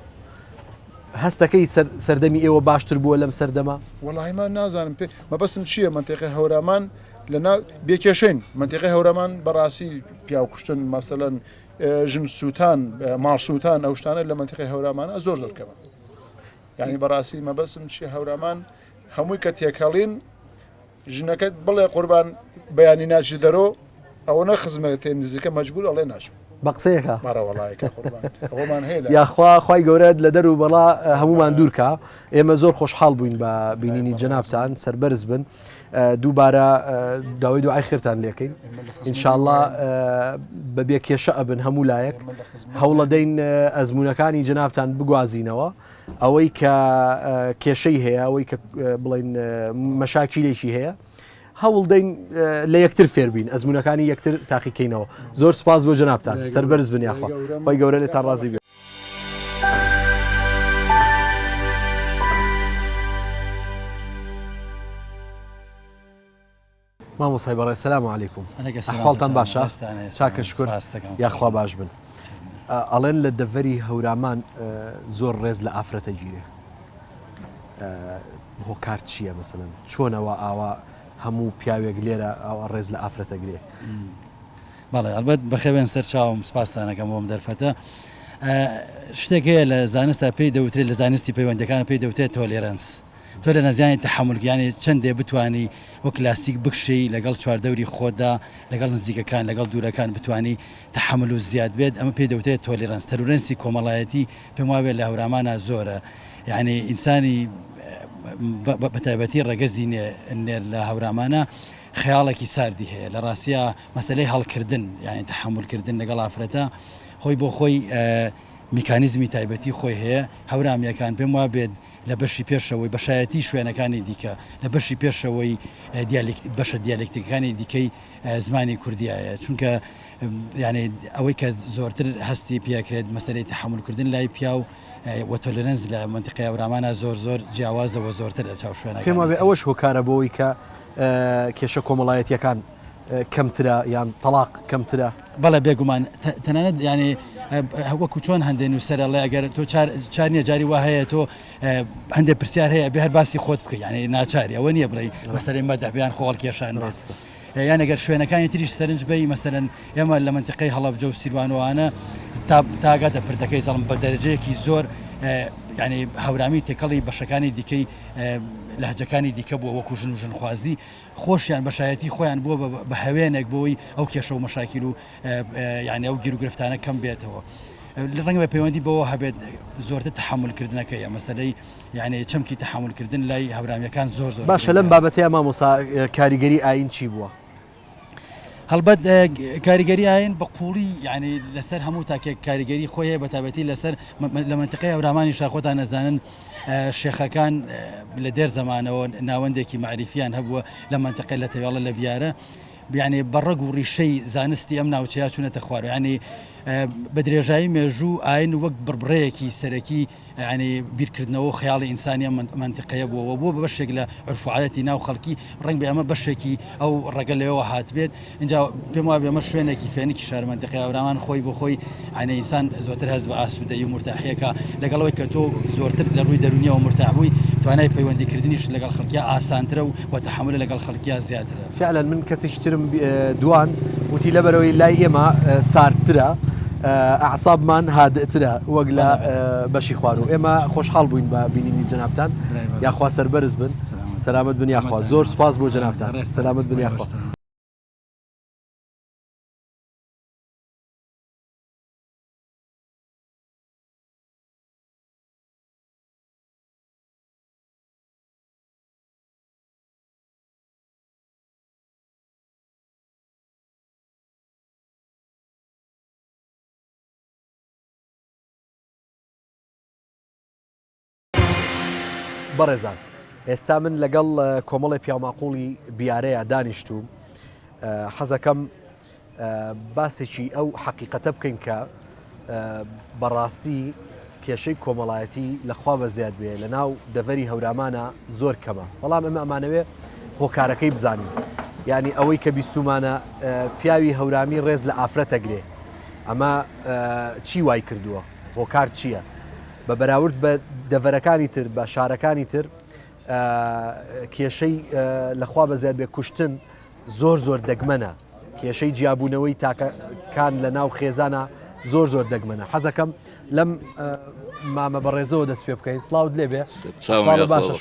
هەستەکەی سەردەمی ئێوە باشتر بووە لەم سەردەمە؟ وەڵاهی من نازانم پێ مەبەستم چییە مەنتیقەی هەورامان لە ناو بێ کێشەین مەنتیقەی هەورامان بەڕاستی پیاو کوشتن مەسەلەن ژن سووتان ماڵ سووتان ئەو شتانە لە مەنتیقەی هەورامانە زۆر زۆر کەمە یعنی بەڕاستی مەبەسم چی هەورامان هەمووی کە تێکەڵین ژنەکەت بڵێ قوربان بەیانی ناچی دەرۆ ئەوە نە خزمەتێ نزیکە مەجبور ئەڵێ ناچم بە قسەیەکە بەڕەوەڵایکە قوربان ئەوەمان هەیە یاخوا خوای گەورەت لە دەر و بەڵا هەمومان دوورکە ئێمە زۆر خۆشحاڵ بووین بە بینینی جەنابتان سەربەرز بن دووبارە داوای دوعای خێرتان لێکەین ئینشاءاللە بە بێ کێشە ئەبن هەموو لایەک هەوڵەدەین ئەزمونونەکانی جەنابتان بگوازینەوە ئەوەی کە کێشەی هەیە ئەوەی کە بڵین مەشاکیلێکی هەیە هەوڵدەین لە یەکتر فێربین ئەزمونونەکانی یەکتر تاقیکەینەوە زۆر سپاس بۆ جەنابتان سەربەرز بن یاخوا خۆی گەورە لێتان ڕازی بێت. مامۆستای بەڕێز سلام علیکم ئەحواڵتان باشە چاکە شکر یاخوا باش بن ئەڵێن لە دەڤەری هەورامان زۆر ڕێز لە ئافرەتە گیرێ هۆکار چییە مەسەن چۆنەوە ئاوا هەموو پیاوێک لێرە ئاوا ڕێز لە ئافرەتە گرێ بەڵێ ئەلبەت بەخێوێن سەر چاوم سپاستانەکەم بۆم دەرفەتە شتێک هەیە لە زانستا پێی دەوترێت لە زانستی پەیوەندەکان پێی دەوترێت tolerance. tolerance یانی تەحەمول یانی چەندێ بتانی وەک لاستیک بکشێی لەگەڵ چواردەوری خۆتدا لەگەڵ نزیکەکان لەگەڵ دوورەکان بتانی تەحەمول و زیاد بێت ئەمە پێی دەوترێت tolerance tolerance ی کۆمەڵایەتی پێم وابێت لە هەورامانا زۆرە یعنی ئینسانی بەتایبەتی ڕەگەزی نێر لە هەورامانە خەیاڵێکی ساردی هەیە لە ڕاستیا مەسلەی هەڵکردن یعنی تەحەمولکردن لەگەڵ ئافرەتە خۆی بۆ خۆی میکانیزمی تایبەتی خۆی هەیە هەورامیەکان پێم وابێت لە بەشی پێشەوەی بەشایەتی شوێنەکانی دیکە لە بەشی پێشەوەی بەشە دیالێکتەکانی دیکەی زمانی کوردیایە چونکە یعنی ئەوەی کە زۆرتر هەستی پێکرێت مەسەلەی تەحەمولکردن لای پیاو و tolerance لە مەنتیقەی هەورامانا زۆر زۆر جیاوازە و زۆرتر لە چاو شوێنەکانی پێم وابێ ئەوەش هۆکارە بۆ ئەوەی کە کێشە کۆمەڵایەتیەکان کەمترە یان تەڵاق کەمترە. بەڵێ بێگومان تەنانەت یانی وەکو چۆن هەندێ نووسەر ئەڵێ ئەگەر تۆ چار چار نییە جاری وا هەیە تۆ هەندێک پرسیار هەیە بێ هەر باسی خۆت بکەی یانی ناچاری ئەوە نییە بڵێ مەسەلەی مەدح بیان خۆ هەڵکێشان ڕاستە یان ئەگەر شوێنەکانی تریش سەرنج بەی مەسەلەن ئێمە لە مەنتیقەی هەڵەبجە و سیروانوانە تا تاگاتە پردەکەی زەڵم بە دەرەجەیەکی زۆر یعنی هەورامی تێکەڵی بەشەکانی دیکەی لەهجەکانی دیکە بووە وەکو ژن و ژنخوازی خۆشیان بە شایەتی خۆیان بووە بە هەوێنێک بۆی ئەو کێشە و مەشاکیل و یعنی ئەو گیروگرفتانە کەم بێتەوە. ڕەنگە بە پەیوەندی بەوە هەبێت زۆرتر تەحەمولکردنەکەیە مەسەلەی یعنی چەمکی تەحەمولکردن لای هەورامیەکان زۆر زۆر باشە لەم بابەتەیە مامۆسا کاریگەری ئاین چی بووە؟ هەڵبەت کاریگەری ئاین بە قوڵی یعنی لەسەر هەموو تاکێک کاریگەری خۆی هەیە بە تایبەتی لەسەر لە مەنتیقەی هەورامانی شاخۆتان ئەزانن شێخەکان لە دێر زەمانەوە ناوەندێکی مەعریفیان هەبووە لە مەنتیقە لە تەوێڵە لە بیارە یعنی بە ڕەگ و ڕیشەی زانستی ئەم ناوچەیە چوونەتە خوارەوە یعنی بە درێژایی مێژوو ئاین وەک بڕبڕەیەکی سەرەکی یانی بیرکردنەوە و خەیاڵی ئینسانی ئەم مەنتیقەیە بووە و بووە بە بەشێک لە عورف و عادەتی ناو خەڵکی، ڕەنگبێ ئەمە بەشێکی ئەو ڕەگە لەوێوە هاتبێت، ئینجا پێم وابێ ئەمە شوێنێکی فێنکی شارە مەنتیقەی هەورامان خۆی بۆ خۆی یانی ئینسان زۆرتر هەست بە ئاسوودەیی و مورتاحییەکە، لەگەڵ ئەوەی کە تۆ زۆرتر لە ڕووی دەروونییەوە مورتاح بووی توانای پەیوەندیکردنیشت لەگەڵ خەڵکیا ئاسانترە و و تەحەمولت لەگەڵ خەڵکیا زیاترە. فعلا من کەسێکی ترم دوان وتی لەبەرەوەی لای ئێمە ساردترە ئەعسابمان هادئترە وەک لە بەشی خواروو ئێمە خۆشحاڵ بووین بە بینینی جەنابتان یاخوا سەربەرز بن سەلامەت بن یاخوا زۆر سوپاس بۆ جەنابتان سەلامەت بن یاخوا. بەڕێزان ئێستا من لەگەڵ کۆمەڵی پیاوماقوڵی بیارەیە دانیشتوم حەزەکەم باسێکی ئەو حەقیقەتە بکەین کە بەڕاستی کێشەی کۆمەڵایەتی لەخوا بە زیاد بێ لە ناو دەڤەری هەورامانە زۆر کەمە بەڵام ئەمە ئەمانەوێ هۆکارەکەی بزانین یعنی ئەوەی کە بیستومانە پیاوی هەورامی ڕێز لە ئافرەتە گرێ ئەمە چی وای کردووە هۆکار چییە؟ بە بەراورد بە دەڤەرەکانی تر بە شارەکانی تر کێشەی لەخوا بە زیاد بێ کوشتن زۆر زۆر دەگمەنە کێشەی جیابوونەوەی تاکەکان لە ناو خێزانە زۆر زۆر دەگمەنە حەزەکەم لەم مامە بەڕێزەوە دەست پێ بکەین سڵاوت لێبێ باشە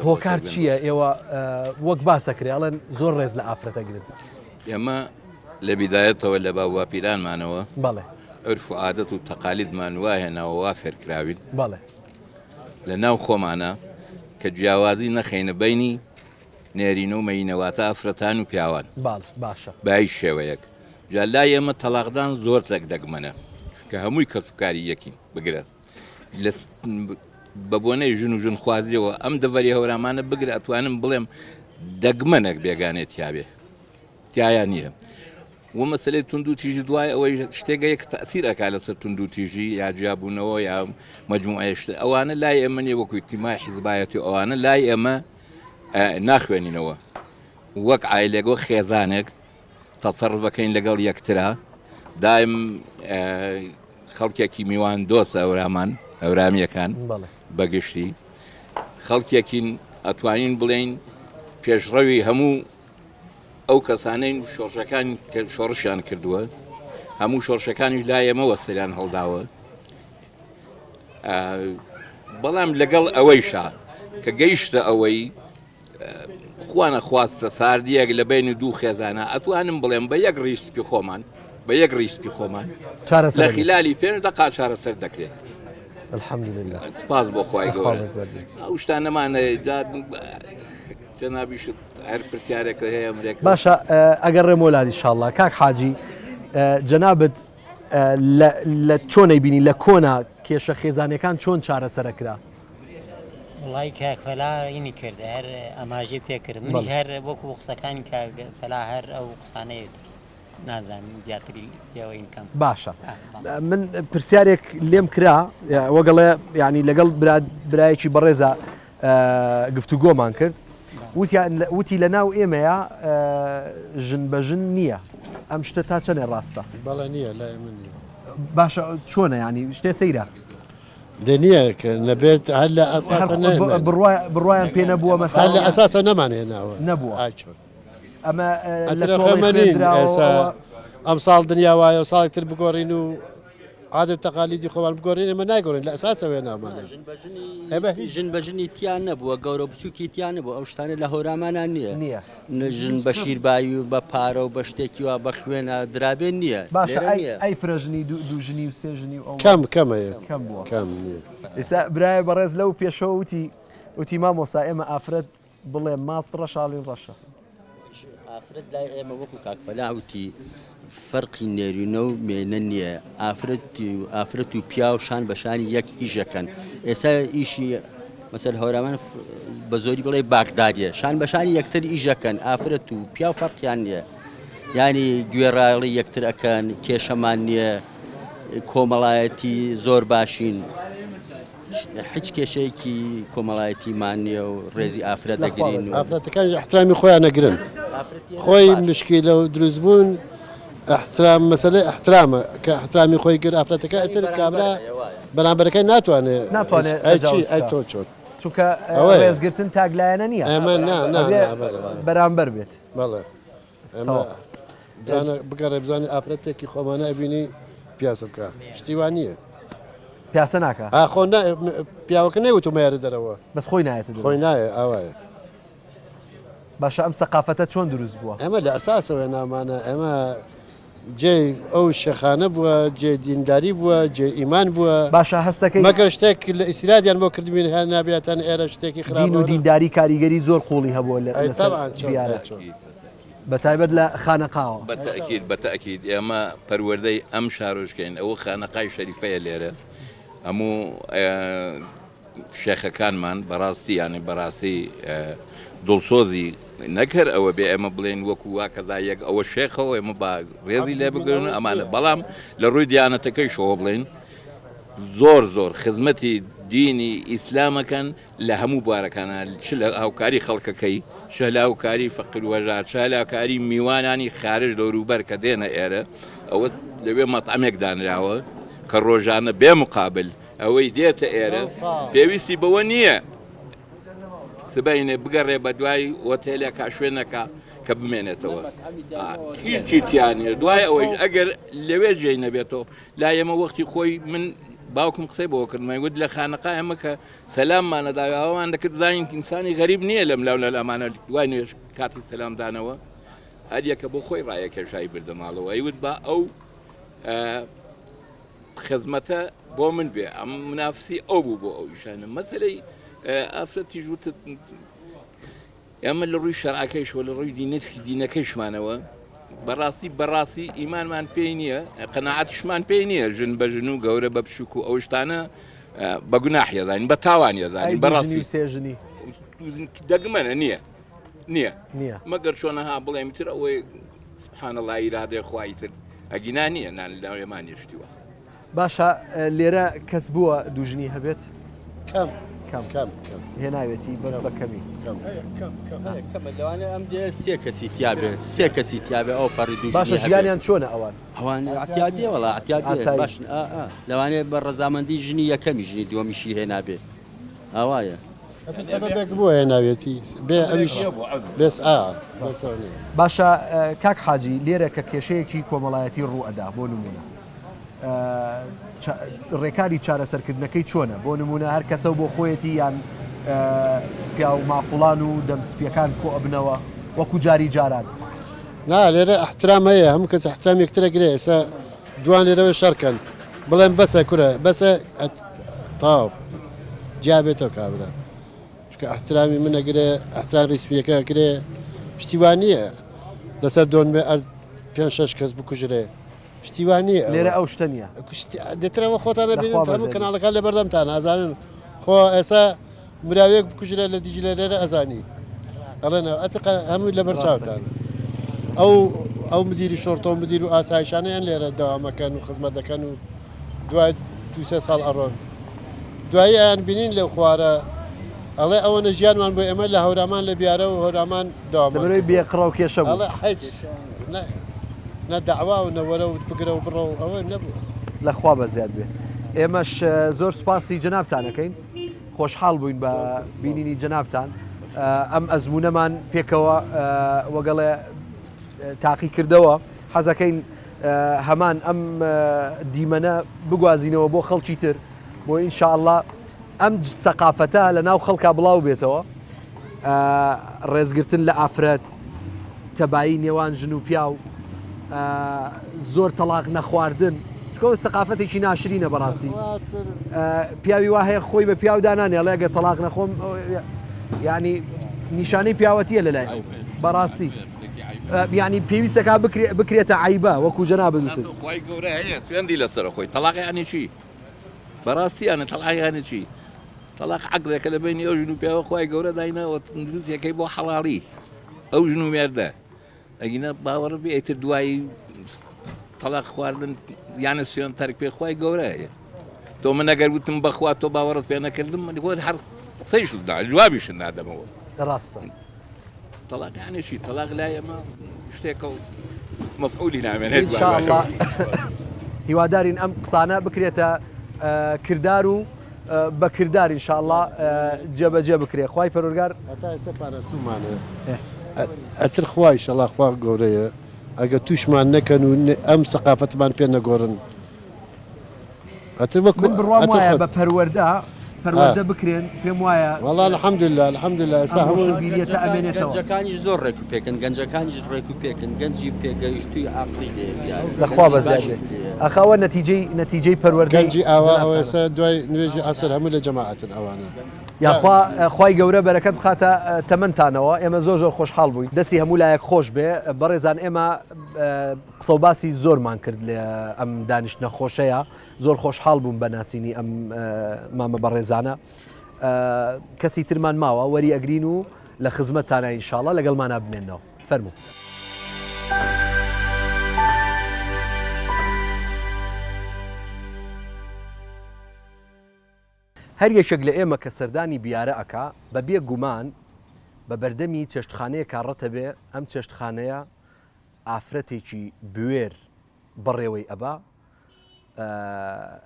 هۆکار چییە ئێوە وەک باسەکرێ ئەڵێن زۆر ڕێز لە ئافرەتە گرن ئێمە لە بیدایەتەوە لە باوباپیرانمانەوە بەڵێ عرف و عادەت و تەقالیدمان وا هێناوە وا فێرکراوین بەڵێ لە ناو خۆمانە کە جیاوازی نەخەینە بینی نێرینە و مێینە واتە ئافرەتان و پیاوان باشە بە هیچ شێوەیەک جا لای ئێمە تەڵاقدان زۆر زەگ دەگمەنە کە هەمووی کەس و کاری یەکین بگرە لە بە بۆنەی ژن و ژن خوازیەوە ئەم دەڤەری هەورامانە بگرە ئەتوانم بڵێم دەگمەنێک بێگانێت تیاابێ تایە نییە و مەسلەی تونند و تیژی دوای ئەوەی شتێکە یەک تەسیر ئەک لەسەر تونند و تیژی یا جیابوونەوە یا مجموعەیە ئەوانە لای ئێمە نیە وەکو ئیتیمای حیزبایەتی ئەوانە لای ئێمە ناخوێنینەوە وەک عایلێک وەک خێزانێک تەسەڕف بەکەین لەگەڵ یەکترا دایم خەڵکێکی میوان دۆست ئەورامان ئەورامیەکان بەگشتی خەڵکێکین ئەتوانین بڵێین پێشڕەوی هەموو ئەو کەسانەی شۆڕشەکان کە شۆڕشیان کردووە هەموو شۆڕشەکانیش لای ئێمەوە سەریان هەڵداوە بەڵام لەگەڵ ئەوەیشا کە گەیشتە ئەوەی خوانە خواستە ساردیەک لە بینی دوو خێزانە ئەتوانم بڵێم بە یەک ڕیش سپی خۆمان بە یەک ڕیش سپی خۆمان لە خلالی پێنج دقا چارەسەر دەکرێت الحمدلله سپاس بۆ خوای گەورە ئەو شتانەمانە جەنابیشت هەر پرسیارێک هەیە مرێک باشە ئەگەر ڕێمۆلاد ئینشاءاللە کاک حاجی جەنابت لە چۆنەی بینی لە کۆنا کێشە خێزانەکان چۆن چارەسەرەکرا وڵی کاک فەلا ئینی کرد هەر ئاماژەی پێ کرد منیش هەر وەکو قسەکانی کاک فەلا هەر ئەو قسانەیە نازانم زیاتری پێوە ئینکەم باشە من پرسیارێک لێم کرا وەگەڵێ ینی لەگەڵ برایەکی بەڕێزە گفتوگۆمان کرد وتیان وتی لە ناو ئێمەیە ژن بە ژن نییە ئەم شتە تا چەندێ ڕاستە بەڵێ نییە لای من نییە باشە چۆنە ینی شتێ سەیرە دە نییە کە نەبێت هەر لە ئەساسە بڕوایان پێ نەبووە مەسا لە ئەساسە نەمان هێناوە نەبووە ئەمە ئەم ساڵ دنیا وایە و ساڵێک تر بگۆڕین و عادە و تەقالیدی خۆمان بگۆڕین ئێمە نایگۆڕین لە ئەساسەوە هێناومانە ئێمە هیچ ژن بە ژنی تیا نەبووە گەورە بچووکی تیا نەبوو ئەو شتانە لە هەورامانا نییە نییە ژن بە شیربایی و بە پارە و بە شتێکی وا بە خوێنە درابێ نییە باشە ئەی فرەژنی دوو ژنی و سێ ژنی و ئەو کەم کەمەیە کەم بووە کەم نییە ئێستا برایە بەڕێز لەو پێشەوە وتی وتی مامۆستا ئێمە ئافرەت بڵێ ماست ڕەشە ئەڵێن ڕەشە. ئافرەت لای ئێمە وەکو کاک فەلاح وتی فەرقی نێرینە و مێینە نییە ئافرەت ئافرەت و پیاو شان بە شانی یەک ئیشەکەن ئێستا ئیشی مەسەر هەورامان بە زۆری بڵێ باکداریە شان بە شانی یەکتر ئیشەکەن ئافرەت و پیاو فەرقیان نییە ینی گوێڕایەڵی یەکتر ئەەکەن کێشەمان نییە کۆمەڵایەتی زۆر باشین. هیچ کێشەیەکی کۆمەڵایەتیمان نییە و ڕێزی ئافرەت دەگرین و ئافرەتەکان احترامی خۆیان نەگرن خۆی مشکیلە و دروست بوون احترام مەسەلەی احترامە کە احترامی خۆی کرد ئافرەتەکە ئیتر کابرا بەرامبەرەکەی ناتوانێت ناتوانێت ئەی چی ئەی تۆ چۆن چونکە ئەوەیە. ڕێزگرتن تاکلایەنە نییە ئێمە نا نا ئەبێ نا بەڵێ بەڵێ. بەرامبەر بێت بەڵێ ئێمە بزانە بگەڕێ بزانێ ئافرەتێکی خۆمانە ئەبینی پیاسە بکە شتی وا نییە پیاسە ناکە ئاخۆ پیاوەکە نەیوتو مەیارە دەرەوە بەس خۆی نایەتە خۆی نایە ئاوایە باشە ئەم سەقافەتە چۆن دروست بووە ئێمە لە ئەساسەوە نامانە ئێمە جێ ئەو شێخانە بووە جێ دینداری بووە جێ ئیمان بووە باشە هەستەکەی مەگەر شتێک لە ئیسرادیان بۆ کردبین هەر نابێتان ئێرە شتێکی خراپ دین و دینداری کاریگەری زۆر قوڵی هەبووە لە بیارە بە تایبەت لە خانەقاوە. بە تەئکید بە تەئکید ئێمە پەروەردەی ئەم شارۆچکەین ئەوە خانەقای شەریفەیە لێرە هەموو شێخەکانمان بەڕاستی یانی بەڕاستی دڵسۆزی نەک هەر ئەوە بێ ئێمە بڵێن وەکو وا کەزا یەک ئەوە شێخەوە ئێمە با ڕێزی لێ بگرن ئەمانە بەڵام لە ڕووی دیانەتەکەیشەوە بڵێن زۆر زۆر خزمەتی دینی ئیسلامەکەن لە هەموو بوارەکانا چ لە هاوکاری خەڵکەکەی، چ لە هاوکاری فەقیر و هەژار، چ لە هاوکاری میوانانی خارج دەوروبەر کە دێنە ئێرە، ئەوە لەوێ مەتعەمێک دانراوە کە ڕۆژانە بێ مقابل ئەوەی دێتە ئێرە پێویستی بەوە نییە سبەینێ بگەڕێ بە دوای ئۆتێلێکا شوێنەکە کە بمێنێتەوە هیچی تیانە دوای ئەوەی ئەگەر لەوێ جێی نەبێتەوە لای ئێمە وەختی خۆی من باوکم قسەی بۆ کردم وت لە خانەقا ئێمە کە سەلاممان ئەدا ئاوامان دەکرد بزانین ئینسانی غەریب نییە لەم لاو لە لامانە دوای نوێژ کاتی سەلام دانەوە هەر یەکە بۆ خۆی ڕایەکێشای بردە ماڵەوە ئەیوت با ئەو خزمەتە بۆ من بێ ئەم منافسی ئەو بوو بۆ ئەو ئیشانە مەسلەی ئافرەتیش وتت ئێمە لە ڕووی شەرعەکەیشەوە لە ڕووی دینەتی دینەکەیشمانەوە بەڕاستی بەڕاستی ئیمانمان پێی نییە قەناعەتیشمان پێی نییە ژن بە ژن و گەورە بە بچووک و ئەو شتانە بە گوناح یەزانین بە تاوان یەزانین بەڕاستی سێژنی دەگمەنە نییە نییە نییە مەگەر چۆنەها بڵێم تر ئەوەی سبحان الله ئیرادەی خوای تر ئەگینا نییە نان لەوێمانی شتیوە باشە لێرە کەس بووە دوژنی هەبێت؟ کەم کەم کەم کەم هێناوێتی بەس بە کەمی کەم کەم کەم کەمە لەوانەیە ئەم دێ سێ کەسی تیاابێ سێ کەسی تیاابێ ئەو پەڕی دوو باشە ژیانیان چۆنە ئەوان ئەوان اعتیادێ وڵا اعتیادێ باشن لەوانەیە بە ڕەزامەندی ژنی یەکەمی ژنی دووەمیشی هێنابێ ئاوایە. سەبەبێک بووە هێناوێتی بێ ئەویش بێس ئا بەسەوە نییە. باشە کاک حاجی لێرە کە کێشەیەکی کۆمەڵایەتی ڕوو ئەدا بۆ نمونە ڕێکاری چارەسەرکردنەکەی چۆنە بۆ نمونە هەر کەسە و بۆ خۆیەتی یان پیاو ماقوڵان و دەم سپیەکان کۆ ئەبنەوە وەکو جاری جاران. نا لێرە ئەحترام هەیە هەموو کەس ئەحترام یەکتر ئەگرێ ئێستا دوان لێرەوە شەڕکەن بڵێن بەسە کورە بەسە تەواو جیا بێتەوە کابرا چونکە ئەحترامی من ئەگرێ ئەحترام ڕیسمیەکە ئەگرێ شتی وا نییە لەسەر دۆنمێ ئەرز پێنج شەش کەس بکوژرێ شتی وا نییە لێرە ئەو شتە نییە دێترەوە خۆتان ئەبینن هەموو کەناڵەکان لە بەردەمتان ئازانن خۆ ئێستا مراوێک بکوژرێ لە دیجلە لێرە ئەزانی ئەڵێن ئەتقە هەمووی لەبەر چاوتان ئەو ئەو مدیری شۆرتە و مدیر و ئاسایشانەیان لێرە داوامەکەن و خزمەت دەکەن و دوای دوسێ ساڵ ئەڕۆن دوایی ئەیان بینین لەو خوارە ئەڵێ ئەوەنە ژیانمان بۆ ئێمە لە هەورامان لە بیارە و هەورامان داوامان لەبەرەوەی بێ قڕە و کێشە بوو. ئەڵێ حیچ نە نە دەعوا و نە وەرە و بگرە و بڕە و ئەوە نەبوو. لە خوا بەزیاد بێ. ئێمەش زۆر سوپاسی جەنابتان ئەکەین. خۆشحاڵ بووین بە بینینی جەنابتان. ئەم ئەزموونەمان پێکەوە وەگەڵێ تاقی کردەوە. حەزەکەین هەمان ئەم دیمەنە بگوازینەوە بۆ خەڵکی تر بۆ ئینشاءاللە ئەم سەقافەتە لە ناو خەڵکا بڵاو بێتەوە ڕێزگرتن لە ئافرەت تەبایی نێوان ژن و پیاو زۆر تەلاق نەخواردن چکەوە سەقافەتێکی ناشرینە بەڕاستی پیاوی وا هەیە خۆی بە پیاو دانانێ ئەڵێ ئەگەر تەلاق نەخۆم ینی نیشانەی پیاوەتیە لە لای بەڕاستی یانی پێویستەکە بکرێتە عیبە وەکو جەنابت وتت. خوای گەورە هەیە سوێندی لەسەر خۆی تەلاق یانی چی بەڕاستی یانە تەلاق یانی چی تەلاق عەقدێکە لە بینی ئەو ژن و پیاوە خوای گەورە دایناوە تەندروستیەکەی بۆ حەڵاڵی ئەو ژن و مێردە ئەگینا باوەڕ بێ ئیتر دوایی تەلاق خواردن یانە سوێن تەرک پێ خوای گەورە هەیە تۆ من ئەگەر وتم بەخوا تۆ باوەڕت پێ نەکردم من خۆت هەر قسەیش جوابیشت نادەمەوە ڕاستە تەڵاق یانی چی تەڵاق لای ئێمە شتێکە و مەفعولی نامێنێت إن شاء الله هیوادارین ئەم قسانە بکرێتە کردار و بە کردار إن شاء الله جێبەجێ بکرێ خوای پەروەردگار هەتا ئێستا پاراستوومانە ئەتر خوا ئیشەڵا خوا گەورەیە ئەگەر تووشمان نەکەن و ئەم سەقافەتمان پێ نەگۆڕن ئەتر وەکو من بڕوام ئەتر وایە خۆت بە پەروەردە پەروەردە بکرێن پێم وایە وەڵا الحمدلله الحمدلله ئێستا ئەم هەموو ڕۆشنبیریەتە ئەمێنێتەوە. گەنجەکانیش زۆر ڕێک و پێکن گەنجەکانیش ڕێک و پێکن گەنجی پێگەیشتووی عاقڵی لێ دیارە لە خوا گەنجی بەزیاد باشی بێ لێیە. ئاخە ئەوە نەتیجەی نەتیجەی پەروەردەی گەنجی ئاوا ئەوە جەنابتانە. ئێستا دوای نوێژی عەسر هەموو لە جەماعەتن ئەوانە. یاخوا خوای گەورە بەرەکەت بخاتە تەمەنتانەوە ئێمە زۆر زۆر خۆشحاڵ بووین دەستی هەموو لایەک خۆش بێ بەڕێزان ئێمە قسەو باسی زۆرمان کرد لە ئەم دانیشتنە خۆشەیە زۆر خۆشحاڵ بووم بە ناسینی ئەم مامە بەڕێزانە کەسی ترمان ماوە وەری ئەگرین و لە خزمەتتانە ئینشاڵە لەگەڵمانە بمێنەوە فەرموو. هەر یەکێک لە ئێمە کە سەردانی بیارە ئەکا بە بێ گومان بە بەردەمی چێشتخانەیەکا ڕەتەبێ ئەم چێشتخانەیە ئافرەتێکی بوێر بەڕێوەی ئەبا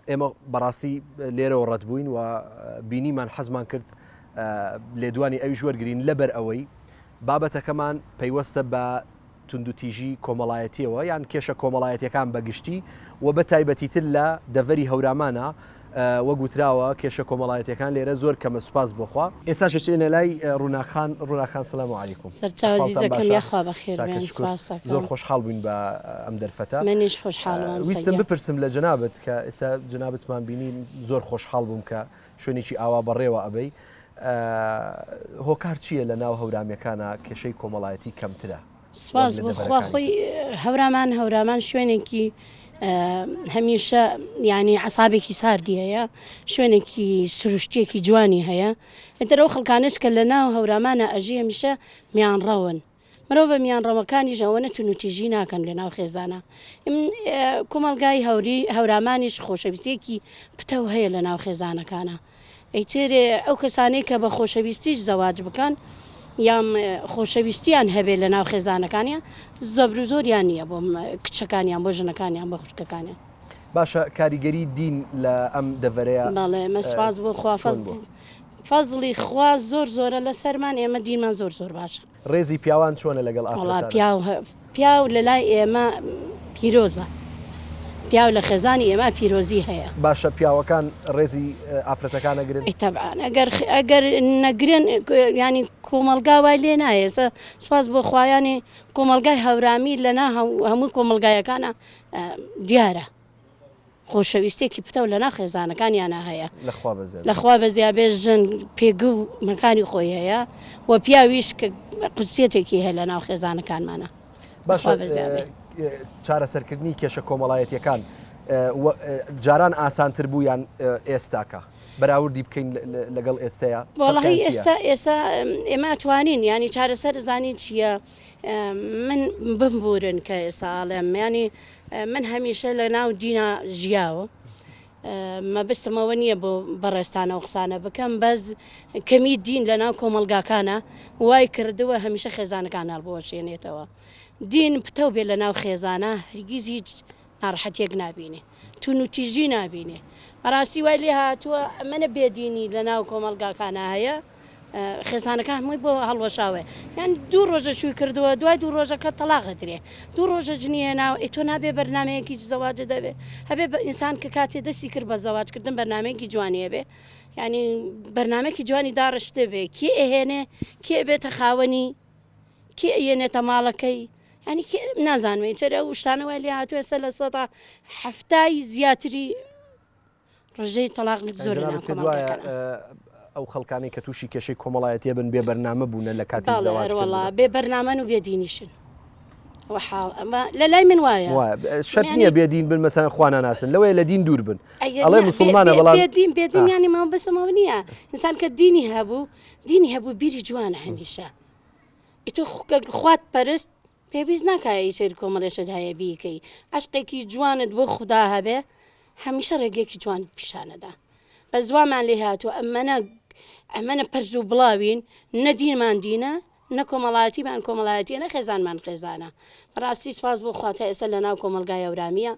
ئێمە بەڕاستی لێرەوە ڕەت بووین و بینیمان حەزمان کرد لێدوانی ئەویش وەرگین لەبەر ئەوەی بابەتەکەمان پەیوەستە بە توندوتیژی کۆمەڵایەتیەوە یان کێشە کۆمەڵایەتیەکان بە گشتی و بە تایبەتیتر لە دەڤەری هەورامانا وەک وتراوە کێشە کۆمەڵایەتیەکان لێرە زۆر کەمە سوپاس بۆ خوا. ئێستاش ئەچینە لای ڕووناک خان ڕووناک خان سلام علیکم سەرچاوە حاڵتان زیزەکەم باشە یاخوا بەخێر چاکە بێن شکر سوپاس دەکەم. زۆر خۆشحاڵ بووین بە ئەم دەرفەتە منیش خۆشحاڵم ویستم سەگیان. بپرسم لە جەنابت کە ئێستا جەنابتمان بینی زۆر خۆشحاڵ بووم کە شوێنێکی ئاوا بەڕێوە ئەبەی هۆکار چییە لە ناو هەورامیەکانا کێشەی کۆمەڵایەتی کەمترە وەک سوپاس لە بۆ خوا دەڤەرەکانی خۆی تر؟ هەورامان هەورامان شوێنێکی هەمیشە یانی عەسابێکی ساردی هەیە شوێنێکی سروشتیەکی جوانی هەیە ئیتر ئەو خەڵکانەش کە لە ناو هەورامانە ئەژی هەمیشە میانڕەون مرۆڤە میانڕەوەکانیش ئەوەنە توندوتیژی ناکەن لە ناو خێزانا کۆمەڵگای هەوری هەورامانیش خۆشەویستیەکی پتەو هەیە لە ناو خێزانەکانا ئیتر ئەو کەسانەی کە بە خۆشەویستیش زەواج بکەن یان خۆشەویستیان هەبێت لە ناو خێزانەکانیان زەبر و زۆریان نییە بۆ کچەکانیان بۆ ژنەکانیان بۆ خوشکەکانیان. باشە کاریگەری دین لە ئەم دەڤەرەیا بەڵێ مە سوپاس بۆ خوا چۆن بووە؟ فەزڵی خوا زۆر زۆرە لەسەرمان ئێمە دینمان زۆر زۆر باشە. ڕێزی پیاوان چۆنە لەگەڵ وەڵا ئافرەتانا؟ پیاو پیاو لەلای ئێمە پیرۆزە. پیاو لە خێزانی ئێمە پیرۆزی هەیە. باشە پیاوەکان ڕێزی ئافرەتەکان ئەگرن؟ ئەی تەبعەن ئەگەر ئەگەر نەگرن یانی کۆمەڵگا وای لێ نایە ئێستا سوپاس بۆ خوا یانی کۆمەڵگای هەورامی لەنا هەموو کۆمەڵگایەکانە دیارە خۆشەویستێکی پتەو لەناو خێزانەکانیانە هەیە لەخوا بەزیاد لەخوا بەزیابێ ژن پێگە و مەکانی خۆی هەیە و پیاویش کە قودسیەتێکی هەیە لەناو خێزانەکانمانە. باشە چارەسەرکردنی کێشە کۆمەڵایەتیەکان جاران ئاسانتر بوو یان ئێستاکە بەراوردی بکەین لەگەڵ ئێستەیە وەڵی ئێستا ئێستا ئێمە توانین ینی چارەسەر زانین چییە من بمبورن کە ئێستا ئاڵێم ینی من هەمیشە لە ناو دینا ژیاوە مەبستم ئەوە نییە بۆ بەڕێزتان ئەو قسانە بکەم بەس کەمی دین لە ناو کۆمەڵگاکانە وای کردووە هەمیشە خێزانەکان هەڵبوەشێنێتەوە دین پتەو بێ لە ناو خێزانە هەرگیز هیچ ناڕەحەتیەک نابینێ تونوتیژی نابینێ بەڕاستی وای لێ هاتووە ئەمەنە بێدینی لە ناو کۆمەڵگاکانە هەیە خێزانەکان هەمووی بۆ هەڵوەشاوە یان دوو ڕۆژە شووی کردووە دوای دوو ڕۆژەکە تەلاق ئەدرێ دوو ڕۆژە ژنی هێناوە ئێ تۆ نابێ بەرنمەیەکی زەواجە دەبێ هەبێ بە ئینسان کە کاتێ دەستی کرد بە زەواجکردن بەرنمەیەکی جوانی هەبێ ینی بەرنمەیەکی جوانی داڕشتە بێ کێ ئەهێنێ کێ بێتە خاوەنی کێ ئەیەنێتە ماڵەکەی ینی کێ نازانم ئیتر ئەو شتانە وای لێ هاتووە ئێستا لە سەدا حەفتای زیاتری ڕژەی تەڵاق زۆر جەنابت پێت وایە ئەو خەڵکانەی کە تووشی کێشەی کۆمەڵایەتیە بن بێ بەرنامە بوونە لە کاتی زەواج وەڵا بێ بەرنامەن و بێ دینیشن حاڵ ئەمە لە لای من وایە شەرت نییە بێ دین بن مەسەن خوا ناناسن لەوەیە لە دین دوور بن ئەڵێ مسلمانە بەڵام دین بێ دین ینی ماوە بەسەمەوە نییە ئینسان کە دینی هەبوو دینی هەبوو بیری جوانە هەمیشە ئیتر خوات پەرست پێویست ناکا ئیتر کۆمەڵێ شت هەیە بیکەی عەشقێکی جوانت بۆ خودا هەبێ هەمیشە ڕێگەیەکی جوانت پیشانەدا بەس وامان لێ هاتووە ئەمەنە ئەمەنە پەرز و بڵاوین نە دینمان دینە نە کۆمەڵایەتیمان کۆمەڵایەتیە نە خێزانمان خێزانە بەڕاستی سپاس بۆ خوا تا ئێستا لە ناو کۆمەڵگای هەورامیە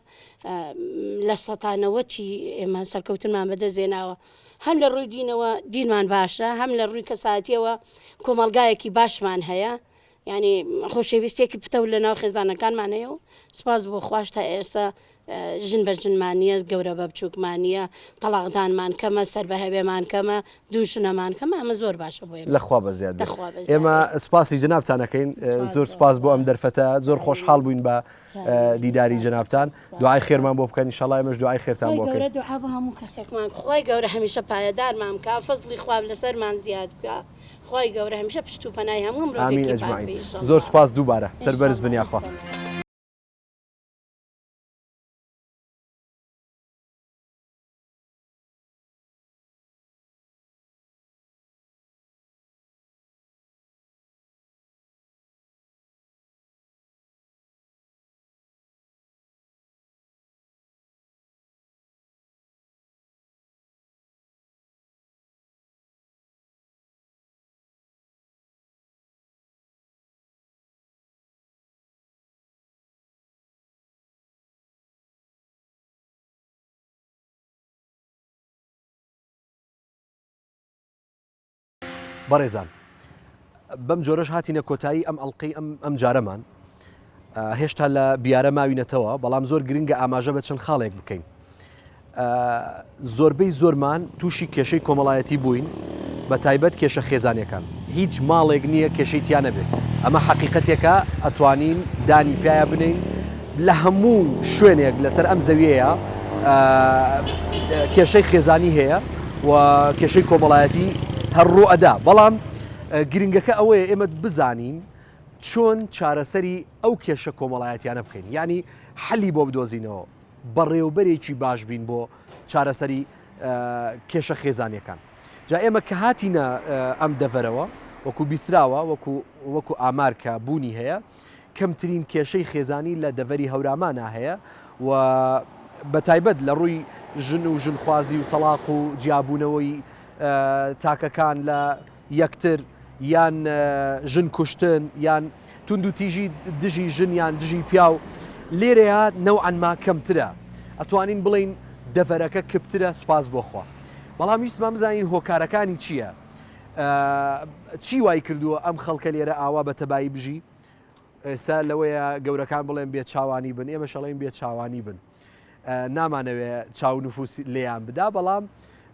لە سەتا نەوەتی ئێمە سەرکەوتنمان بەدەست هێناوە هەم لە ڕووی دینەوە دینمان باشە هەم لە ڕووی کەساتیەوە کۆمەڵگایەکی باشمان هەیە یانی خۆشەویستیەکی پتەو لە ناو خێزانەکانمان هەیە و سپاس بۆ خواش تا ئێستا ژن بە ژنمان نییە گەورە بە بچووکمان نییە تەڵاقدانمان کەمە سەر بە هەوێمان کەمە دوو ژنەمان کەمە ئەمە زۆر باشە بۆ ئێمە لەخوا بەزیاد بێت ئێمە سپاسی جەنابتان ئەکەین زۆر سپاس بۆ ئەم دەرفەتە زۆر خۆشحاڵ بووین بە دیداری جەنابتان دوعای خێرمان بۆ بکەن ئینشاڵڵا ئێمەش دوعای خێرتان بۆ بکەین دوعا بۆ هەموو کەسێکمان خوای گەورە هەمیشە پایەدارمان بکا فەزڵی خوا لەسەرمان زیاد بکا خوای گەورە هەمیشە پشت و پەنای هەموو مرۆڤێکی ئامین پاک اجمعین بێ ان شاء زۆر اللە. سوپاس دووبارە ان شاء سەربەرز اللە بن ان یاخوا. شاء اللە. بەڕێزان بەم جۆرەش هاتینە کۆتایی ئەم ئەڵلقەی ئەم ئەم جارەمان هێشتا لە بیارە ماوینەتەوە بەڵام زۆر گرنگە ئاماژە بە چەند خاڵێک بکەین زۆربەی زۆرمان تووشی کێشەی کۆمەڵایەتی بووین بە تایبەت کێشە خێزانیەکان هیچ ماڵێک نییە کێشەی تیا نەبێت ئەمە حەقیقەتێکە ئەتوانین دانی پیایا بنین لە هەموو شوێنێک لەسەر ئەم زەویەیە کێشەی خێزانی هەیە و کێشەی کۆمەڵایەتی هەر ڕوو ئەدا بەڵام گرنگەکە ئەوەیە ئێمە بزانین چۆن چارەسەری ئەو کێشە کۆمەڵایەتیانە بکەین یعنی حەلی بۆ بدۆزینەوە بەڕێوبەرێکی باش بین بۆ چارەسەری کێشە خێزانیەکان جا ئێمە کە هاتینە ئەم دەڤەرەوە وەکو بیستراوە وەکو وەکو ئامار کە بوونی هەیە کەمترین کێشەی خێزانی لە دەڤەری هەورامانا هەیە و بە تایبەت لە ڕووی ژن و ژنخوازی و تەلاق و جیابوونەوەی تاکەکان لە یەکتر یان ژن کوشتن یان توندوتیژی دژی ژن یان دژی پیاو لێرەیا نەوعەن ما کەمترە ئەتوانین بڵێین دەڤەرەکە کپترە سوپاس بۆ خوا بەڵام ویستمان بزانین هۆکارەکانی چییە چی وای کردووە ئەم خەڵکە لێرە ئاوا بە تەبایی بژی ئێستا لەوەیە گەورەکان بڵێن بێ چاوانی بن ئێمە شەڵین بێ چاوانی بن. نامانەوێ چاو نفوس لێیان بدا بەڵام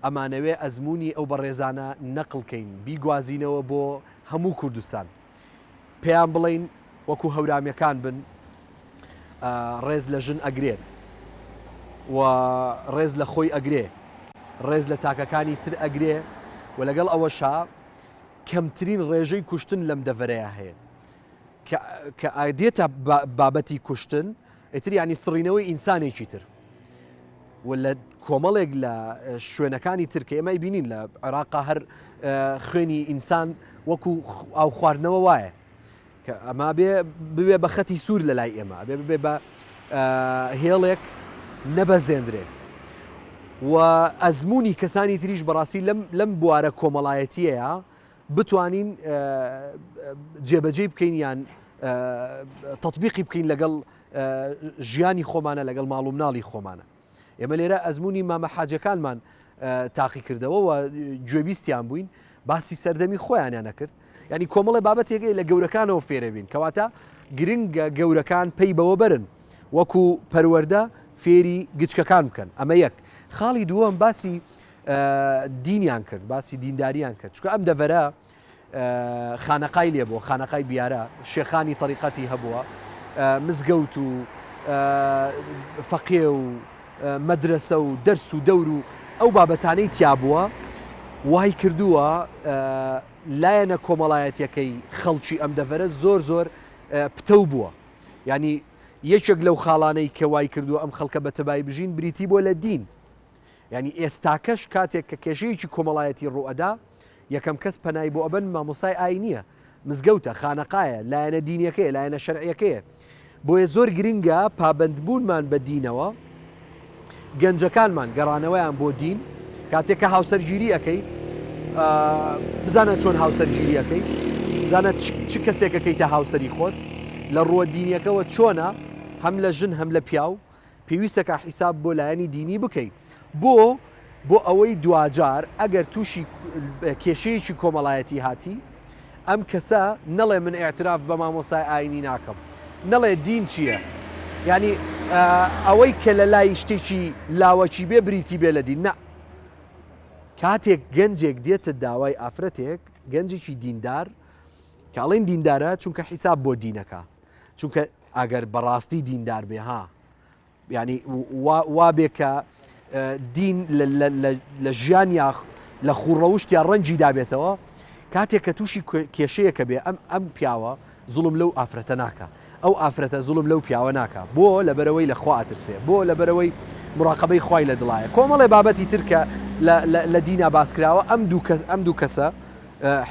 ئەمانەوێ ئەزموونی ئەو بەڕێزانە نەقڵ کەین بیگوازینەوە بۆ هەموو کوردستان پێیان بڵێین وەکو هەورامیەکان بن ڕێز لە ژن ئەگرێت و ڕێز لە خۆی ئەگرێ ڕێز لە تاکەکانی تر ئەگرێ و لەگەڵ ئەوەشا کەمترین ڕێژەی کوشتن لەم دەڤەرەیە هەیە کە دێتە بابەتی کوشتن ئیتر ینی سڕینەوەی ئینسانێکی تر و لە کۆمەڵێک لە شوێنەکانی تر کە ئێمە بینین لە عێراقا هەر خوێنی ئینسان وەکو ئاو خواردنەوە وایە کە ئەما بێ ببێ بە خەتی سوور لە لای ئێمە بێ ببێ بە هێڵێک نەبەزێندرێ و ئەزمموی کەسانی تریش بەڕاستی لەم لەم بوارە کۆمەڵایەتیەیە بتوانین جێبەجێی بکەین یان تطبیقی بکەین لەگەڵ ژیانی خۆمانە لەگەڵ ماڵ و مناڵی خۆمانە ئێمە لێرە ئەزمموی مامە حاجەکانمان تاقیکردەوە و گوێبیستیان بووین باسی سەردەمی خۆیانیان نەکرد ینی کۆمەڵی بابەتێکی لە گەورەکانەوە فێرەبین کەواتە گرنگە گەورەکان پێی بەوە بەرن وەکو پەروەەردە فێری گچکەکان بکەن ئەمە یەک خاڵی دووەم باسی دینیان کرد باسی دینداریان کرد چونکە ئەم دەڤەرە خانەقای لێ بووە خانەقای بیارە شێخانی تەریقەتی هەبووە مزگەوت و فەقێ و مەدرسە و دەرس و دەور و ئەو بابەتانەی تیا بووە وای کردووە لایەنە کۆمەڵایەتیەکەی خەڵکی ئەم دەڤەرە زۆر زۆر پتەو بووە ینی یەکێک لەو خاڵانەی کە وای کردووە ئەم خەڵکە بە تەبای بژین بریتی بووە لە دین یانی ئێستاکەش کاتێک کە کێشەیەکی کۆمەڵایەتی ڕووئەدا یەکەم کەس پەنای بۆ ئەبەن مامۆستای ئاینیە، مزگەوتە، خانەقایە، لایەنە دینیەکەیە، لایەنە شەرعیەکەیە. بۆیە زۆر گرنگە پابەندبوونمان بە دینەوە، گەنجەکانمان گەڕانەوەیان بۆ دین، کاتێک کە هاوسەرگیری ئەکەی بزانە چۆن هاوسەرگیری ئەکەی، بزانە چ کەسێک ئەکەیتە هاوسەری خۆت، لە ڕووە دینیەکەوە چۆنە هەم لە ژن هەم لە پیاو، پێویستەکا حیساب بۆ لایەنی دینی بکەی بۆ؟ بۆ ئەوەی دواجار ئەگەر تووشی کێشەیەکی کۆمەڵایەتی هاتی ئەم کەسە نەڵێ من ئیعتراف بە مامۆستای ئاینی ناکەم نەڵێ دین چییە یعنی ئەوەی کە لە لای شتێکی لاوەکی بێ بریتی بێ لە دین نا کاتێک گەنجێک دێتە داوای ئافرەتێک گەنجێکی دیندار کاڵین دیندارە چونکە حیساب بۆ دینەکە چونکە ئەگەر بەڕاستی دیندار بێ ها یعنی وا بێ کە دین لە ژیان یا لە خوڕەوشت یا ڕەنجی دابێتەوە کاتێک کە تووشی کێشەیەکە بێ ئەم ئەم پیاوە زوڵم لەو ئافرەتە ناکە ئەو ئافرەتە زوڵم لەو پیاوە ناکە بۆ لەبەرەوەی لە خوا ئەترسێ بۆ لەبەرەوەی مراقبەی خوای لە دڵایە کۆمەڵێ بابەتی ترکە لە دینا باسکراوە ئەم دوو کەس ئەم دوو کەسە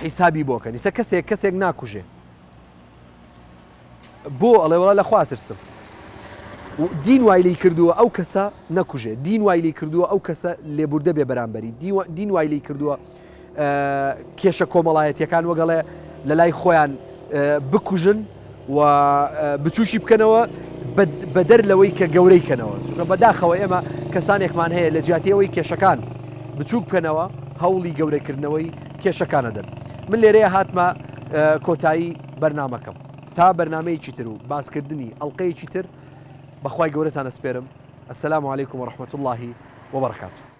حیسابی بۆکە نیسە کەسێک کەسێک ناکوژێ بۆ ئەڵێ وەڵا لە خوا ئەترسم دین وای لی کردووە ئەو کەسە نەکوژێ دین وای لی کردووە ئەو کەسە لێبوردە بێ بەرامبەری دین وای لی کردووە کێشە کۆمەڵایەتیەکان وەگەڵێ لە لای خۆیان بکوژن و بچوشی بکەنەوە بەدەر لەوەی کە گەورەی کەنەوە چونکە بەداخەوە ئێمە کەسانێکمان هەیە لە جیاتی ئەوەی کێشەکان بچووک بکەنەوە هەوڵی گەورەکردنەوەی کێشەکانە دەن من لێرەیە هاتمە کۆتایی بەرنامەکەم تا بەرنامەیەکی تر و باسکردنی ئەڵقەیەکی تر بەخوای گەورەتان ئەسپێرم السلام علیکم و رحمة اللە و برکاته.